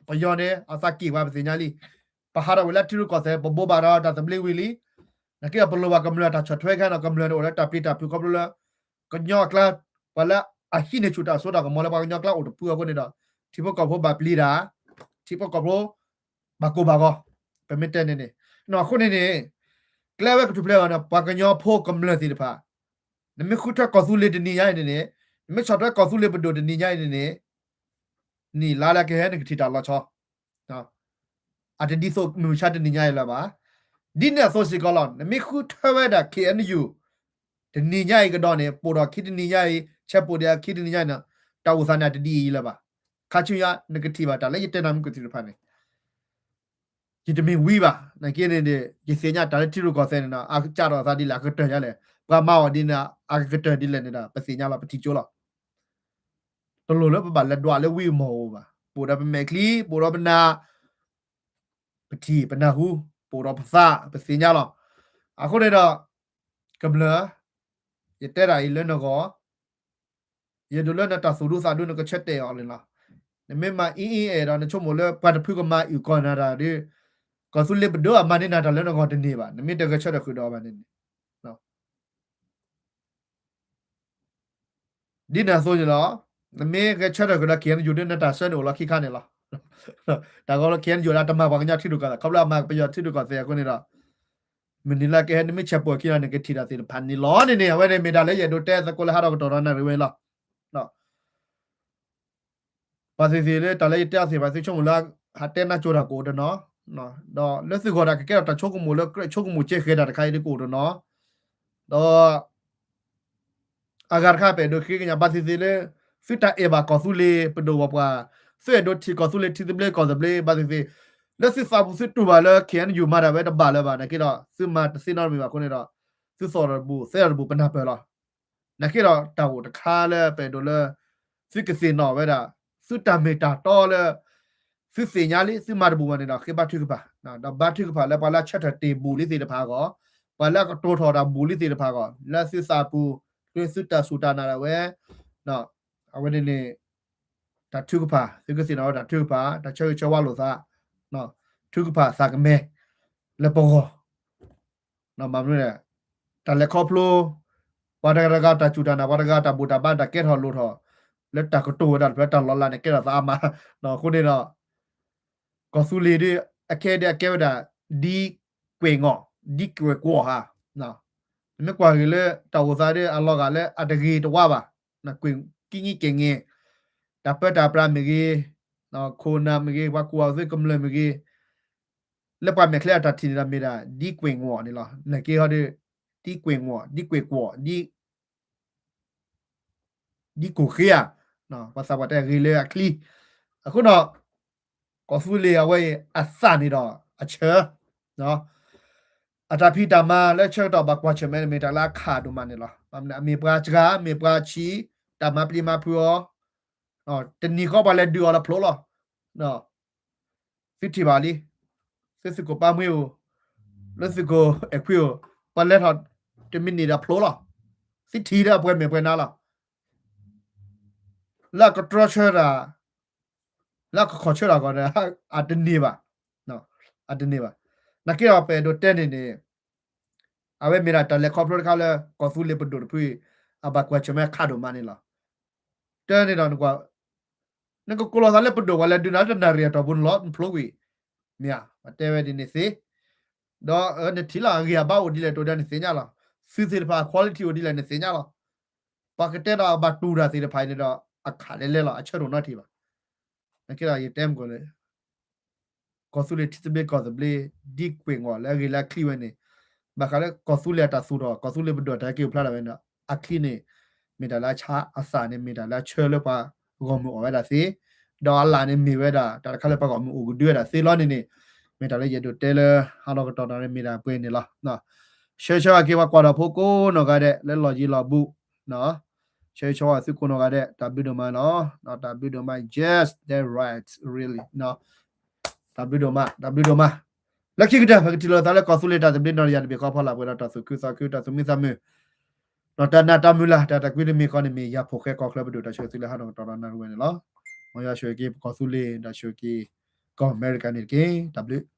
ပယီၤန့ၣ် အသးက့ၣ်ပှၤပသ့ၣ်ညါလံ. ပဟးထီၣ်ဝဲလၢထံရူၢ်ကီၢ်သဲး ပဘိးဘၣ်ဒီးတၢ်သဘျ့ဝံၤလံ. နာ်က့အပလိၣ်ဘၣ်ကမျၢၢ်တၢ်ဆီၣ်ထွဲခဲန့ၣ် ကမျၢၢ်န့ၣ်အိၣ်လၢတၢ်ပျံၤတၢ်ဖုးခီဖျိလၢ ကညီအကျါ ပှၤလၢအဟံးန့ၢ်ဆူၣ်တၢ်စိတၢ်ကမီၤလၢပှၤကညီအကျါအိၣ်တဖုအဃိန့ၣ်ဒီး ထံဖိကီၢ်ဖိဘၣ်ပျံၤတၢ်, ထံဖိကီၢ်ဖိ ဘၣ်ကိၢ်ဘၣ်ဂီၤ, ပမ့ၢ်တဲန့ၣ်န့ၣ်, အဃိန့ၣ်န့ၣ် ကျဲဝဲကထူၣ်ဖျဲးအဂီၢ်န့ၣ် ပှၤကညီဖိကမျၢၢ်သ့ၣ်တဖၣ် နမ့ၢ်ဃုထၢကီၢ်သူလ့ၤတနံၤညါအံၤန့ၣ်န့ၣ်, နမ့ၢ်ဆီၣ်ထွဲကီၢ်သူလ့ၤပဒိၣ်တနံၤညါအံၤန့ၣ်န့ၣ်, နံၣ်လါလၢကဟဲနကထံၣ်တၢ်လီၤဆီ, အတဒ်သိးမုၢ်မဆါတနံၤညါအံၤလၢၤဘၣ်. ဒ်န့ၣ်အသိးစ့ၢ်ကီးလီၤ. နမ့ၢ်ဃုထၢဝဲဒၣ် KNU တနံၤညါအံၤကဒီးန့ၣ် ပိာ်ဒီးခံတနံၤညါအံၤ ဆဲးပိာ်ဒီးခံတနံၤညါအံၤန့ၣ် တၢ်အိၣ်သးန့ၣ်တဒ်အံၤလၢၤဘၣ်. ခါဆူညါ နကထံၣ်ဘၣ်တၢ်လၢယတဲနၤမုၢ်ကသံၣ်တဖၣ်န့ၣ် ယတမ့ၢ်ဝံဘၣ်. နာ်က့န့ၣ် ယသ့ၣ်ညါတၢ်လၢထံရူၢ်ကီၢ်သဲးန့ၣ်ဒီး အကစၢ်ဒီးသးဒ်လဲၣ် အကတၢၢ်ညါလဲၣ်, ပှၤမၤအီၤဒ်န့ၣ် အကကတၢၢ်ဒ်လဲၣ်န့ၣ်ဒီး ပသ့ၣ်ညါလီၤ ပထံၣ်ကၠိလီၤ. တလိၣ်လၢပဘၣ်လဲၤဒွးလၢဝံမီၢ်အိၣ်ဘၣ်. ပိာ်ဒီးပမဲာ်ချံ, ပိာ်ဒီးပနၢ်, ပထံၣ်ပနၢ်ဟူ, ပိာ်ဒီးပသး, ပသ့ၣ်ညါလီၤ. အဃိန့ၣ်ဒီး ကမျၢၢ်, ယတဲတၢ်အံၤလၢနဂီၢ်, ယဒိးလၢနတၢ်သူၣ်ဒူသးဒူနကဆၢတဲာ်အီၤန့ၣ်လီၤ. နမ့ၢ်မၤအံၤအံၤအဲၣ်ဒီး နဆိကမိၣ်လၢပှၤတဖုကမၤအုၣ်ကီၤနၤတၢ်ဒီး ကီၢ်သူလ့ၤပဒိၣ်အမၤန့ၢ်နၤတၢ်လၢနဂီၢ်တန့ၢ်ဘၣ်, နမ့ၢ်တဂဲၤဆၢထၢၣ်ဃုာ်ဒီးဘၣ်န့ၣ်န့ၣ် ဒ်န့ၣ်အသိးန့ၣ်လီၤ. နမ့ၢ်ဂဲၤဆၢထၢၣ်ဃုာ်ဒီး ခ့ၣ်အဲၣ်ယူၣ် ဒ်နတၢ်ဆၢန့ၣ်အိၣ်လီၤခံခါန့ၣ်လီၤ. တၢ်ဂီၤလၢ ခ့ၣ်အဲၣ်ယူၣ် ဒ်တမၤပှၤကညီထံရူၢ်ကီၢ်သဲး ခီဖျိအမၤပယီၤထံရူၢ်ကီၢ်သဲးအဃိန့ၣ်ဒီး မုၢ်နံၤလၢကဟဲ နမ့ၢ်ဆဲးပိာ်ခံဒီး နကထံၣ်တၢ်သ့ၣ်တဖၣ်န့ၣ်လီၤန့ၣ်န့ၣ် အဝဲန့ၣ်မ့ၢ်တၢ်လၢယအဲၣ်ဒိးတဲသကိးလၢဟးထီၣ်ကတီၢ်ဒီးနၣ်ရံၣ်ဝဲလီၤ. ဘၣ်သ့ၣ်သ့ၣ်လၢတၢ်လၢယတဲအီၤသ့ၣ်တဖၣ် သုဆိကမိၣ်လၢ ဟးတဲနၢ်ကၠိတၢ်ကအိၣ်တနီၤ, ဒီးလၢသုဂီၢ်တၢ်ကကဲထီၣ်တၢ်ဆိကမိၣ်လၢ ကြၢးဆိကမိၣ်ကဲဃဲၤတၢ်တခါအံၤဒ်ကအိၣ်တနီၤ, ဒီး အဂၤတခါ ပအဲၣ်ဒိးဃ့ကညး ဘၣ်သ့ၣ်သ့ၣ်လၢ သုတၢ်အဲၣ်ဘၣ်ကီၢ်သူလ့ၤပဒိၣ်ပပှၢ်, သုအဲၣ်ဒိးထံၣ်ကီၢ်သူလ့ၤထံသဘျ့ကီၢ်သဘျ့ ဘၣ်သ့ၣ်သ့ၣ် လၢသုသးပူၤသုတူၢ်ဘၣ်လၢ ခ့ၣ်အဲၣ်ယူၣ် မၤတၢ်ဝဲတဘၣ်လၢၤဘၣ် နာ်က့ဒီး သုမၤတသ့နီတမံၤဘၣ်အဃိန့ၣ်ဒီး သုသီၣ်ထီၣ်တဘူၣ် သဲထီၣ်တဘူၣ် ပနၢ်ပၢၢ်လီၤ. နာ်က့ဒီးတၢ်အိၣ်တခါလၢပအဲၣ်ဒိးလၢ သုကသ့ၣ်နီၣ်ဝဲဒၣ် သုတၢ်မ့ၢ်တၢ်တီလၢ သုသ့ၣ်ညါလံ သုမၤတဘူၣ်ဘၣ်န့ၣ်ဒီး ဃ့ဘါထုကဖၣ်, ဒီးဘါထုကဖၣ်လၢပှၤလၢအဆၢထၢၣ်တ့ၢ်ဘူၣ်လံသ့ၣ်တဖၣ်အဂီၢ်, ပှၤလၢအကတိၤထီၣ်တၢ်ဘူၣ်လံသ့ၣ်တဖၣ်အဂီၢ်, လၢသုသးပူၤ လၢသုတၢ်စူၢ်တၢ်နာ်ဒၣ်ဝဲ အဝဲန့ၣ်န့ၣ် တၢ်ထုကဖၣ် သုကသ့ၣ်နီၣ်ဝဲတၢ်ထုကဖၣ် တၢ်ဆၢဂ့ၤဆၢဝါလိာ်သး ထုကဖၣ်သးကမဲ လၢပဂီၢ် မ့ၢ်မနုၤလဲၣ် တၢ်လဲၤခီဖျိ ပှၤတဂၤတဂၤတၢ်စူၢ်တၢ်နာ် ပှၤတဂၤတၢ်ဘူၣ်တၢ်ဘါ တၢ်ကဲထီၣ်လိၣ်ထီၣ် လၢတၢ်ကတိၤဝဲဒၣ်တဖျၢၣ် တၢ်လီၤလးန့ၣ် ကဲထီၣ်သးအါမး အဃိန့ၣ်ဒီး ကီၢ်သူလ့ၤဒ် အခဲဒ်အကဲဝဲဒၣ် ဒ်ကွဲၢ်ငီၢ် ဒ်ကွဲၢ်ကွီၢ်ဧါ, နမ့ၢ်ကွၢ်က့ၤလၢတၢ်အိၣ်သးဒ်အလီၤဂာ်လၢအတဂ့ၤတဝါဘၣ်, ကွဲၢ်ကံကံကဲၢ်ငဲၢ် တၢ်ပၢတၢ်ပြးမ့ၢ်ဂ့ၤ, ခိၣ်နၢ်မ့ၢ်ဂ့ၤ ပှၤကူၣ်ဘၣ်ကူၣ်သ့ကမျၢၢ်မ့ၢ်ဂ့ၤ, လၢပှၤမဲာ်ချံအတၢ်ထံၣ်န့ၣ်ဒီးမ့ၢ်ဒၣ် ဒ်ကွဲၢ်ငီၢ်န့ၣ်လီၤ. နာ်က့ဟီဒီး ဒ်ကွဲၢ်ငီၢ် ဒ်ကွဲၢ်ကွီၢ် ဒ် ဒ်ကိၢ်ဃ့ဧါ, ပှၤသးပှၢ်တဲဂ့ၤလၢအချံ, အဃိဒီး ကီၢ်သူလ့ၤအဝဲအံၤ အသးန့ၣ်ဒီးအဆၢ, အတၢ်ဖံးတၢ်မၤလၢဆၢကတီၢ်ဘၣ်ကွၢ်ဆၢၣ်မဲာ်န့ၣ် မ့ၢ်တၢ်လၢအခးဒိၣ်မးန့ၣ်လီၤ. အမ့ၢ်ပှၤစှၤ မ့ၢ်ပှၤဆံး တၢ်မၤပျံၤမၤဖုးအီၤ, တနံၤဃီပှၤလဲၤဒုးအီၤလၢဖျိလီၤ. သုထံၣ်ဘၣ်လံ, သုသုးခိၣ်ပၢ်မှံဧိၤ, လၢသုးခိၣ်အဲၣ်ခွံဧိၤ, ပှၤလဲၤထီၣ်တမံၤနံၤဒီးဖျိလီၤ. သုထံၣ်ဒီးအပှဲၤမဲာ်ပှဲၤနါလီၤ. လၢအကတြီဆၢတၢ်, လၢအကခီၣ်ဆၢတၢ်အဂီၢ်န့ၣ် အတန့ၢ်ဘၣ်, အတန့ၢ်ဘၣ်. နာ်က့ဒီးပအဲၣ်ဒိးတဲန့ၣ်န့ၣ် အဝဲမ့ၢ်ဒၣ်တၢ်လဲၤခီဖျိတခါလၢ ကီၢ်သူလ့ၤပဒိၣ်တဖုအံၤ အဘၣ်ကွၢ်ဆၢၣ်မဲာ်အခးဒိၣ်မးန့ၣ်လီၤ. တၢ်န့ၣ်ဒီးနကွၢ်, နကကိးလီၤသးလၢပဒိၣ်ပှၤလဲၤဒုးနၤလၢတနၣ်ရံၣ်အတီၢ်ပူၤန့ၣ်လီၤ နဖျိကွံာ်, မ့ၢ်ဧါ, ပတဲဝဲဒ်န့ၣ်သ့, ဒီးနထံၣ်လီၤအဂံၢ်အဘါအိၣ်ဒ်လဲၣ်တအိၣ်ဒီးနသ့ၣ်ညါလီၤ. သုသ့ၣ်တဖၣ်အ quality အိၣ်ဒ်လဲၣ်နသ့ၣ်ညါလီၤ. ပှၤကတဲဒီးအဘၣ်တူၢ်တၢ်သ့ၣ်တဖၣ်အံၤန့ၣ်ဒီး အခးလဲၤလဲၤလီၤ အဆၢထီၣ်နီတထံၣ်ဘၣ်. နာ်က့ဒီးယတဲမ့ၢ်ကီးလၢ ကီၢ်သူလ့ၤထံသဘျ့ကီၢ်သဘျ့ ဒ်ကွဲၢ်ငီၢ်လၢအဂ့ၤလၢအချံဝဲန့ၣ်, ဘၣ်ဃးလၢကီၢ်သူလ့ၤအတၢ်သူၣ်ထီၣ် ကီၢ်သူလ့ၤပဒိၣ်တၢ်ဟဲက့ၤအိၣ်ဖျါဒၣ်ဝဲန့ၣ်ဒီး အချံန့ၣ် မ့ၢ်တၢ်လၢအဆါအသးန့ၣ် မ့ၢ်တၢ်လၢအဆၢလၢပှၤဂီၢ်မုၢ်အီၣ်ဝဲဒၣ်သ့, ဒီးအလၣ်န့ၣ်မ့ၢ်ဝဲဒၣ် တၢ်တခါလၢပှၤဂီၢ်မုၢ်အိၣ်ကဒုဝဲဒၣ်သ့လီၤန့ၣ်န့ၣ်, မ့ၢ်တၢ်လၢယအဲၣ်ဒိးတဲလၢ ဟးလီၤကတီၢ်တၢ်န့ၣ်မ့ၢ်ဒၣ်ပှဲၤန့ၣ်လီၤ. ဆၢဂ့ၤဆၢဝါက့ၤပှၤကွၢ်ထီၣ်ဖိကိးနီၢ်ဂၤဒဲး လၢလီၢ်ယံၤလီၢ်ဘူး ဆၢဂ့ၤဆၢဝါသုကိးနီၢ်ဂၤဒဲး တၢ်ဘျုးဒိၣ်မးလီၤ. တၢ်ဘျုးဒိၣ်မး yes, that's right, really, တၢ်ဘျုးဒိၣ်မး တၢ်ဘျုးဒိၣ်မး. လၢခံကတၢၢ် ပကထံၣ်လိာ်သးလၢကီၢ်သူလ့ၤတၢ်သဘျ့နီၢ်တယၢ်တဘ့ၣ်ဃီဖီလာ်ပှဲၤဒီးတၢ်သူၣ်ခုသးခု တၢ်သူၣ်မံသးမုာ် ဒီးတၢ်နာ်တၢ်မုၢ်လၢ် တၢ်တကွံတမံၤဃီန့ၣ်မ့ၢ်ယၤဖိၣ်ဃဲကီၢ်ချၢပဒိၣ် တၢ်ဆှၢသုလၢဟးထီၣ်ကတီၢ်ဒီးနၣ်ရံၣ်ဝဲန့ၣ်လီၤ. မ်ယွၤဆိၣ်ဂ့ၤက့ၤပကီၢ်သူလ့ၤ ဒီးဆိၣ်ဂ့ၤက့ၤ ကီၢ်အမဲရကၤန့ၣ်တက့ၢ်. တၢ်ဘျုး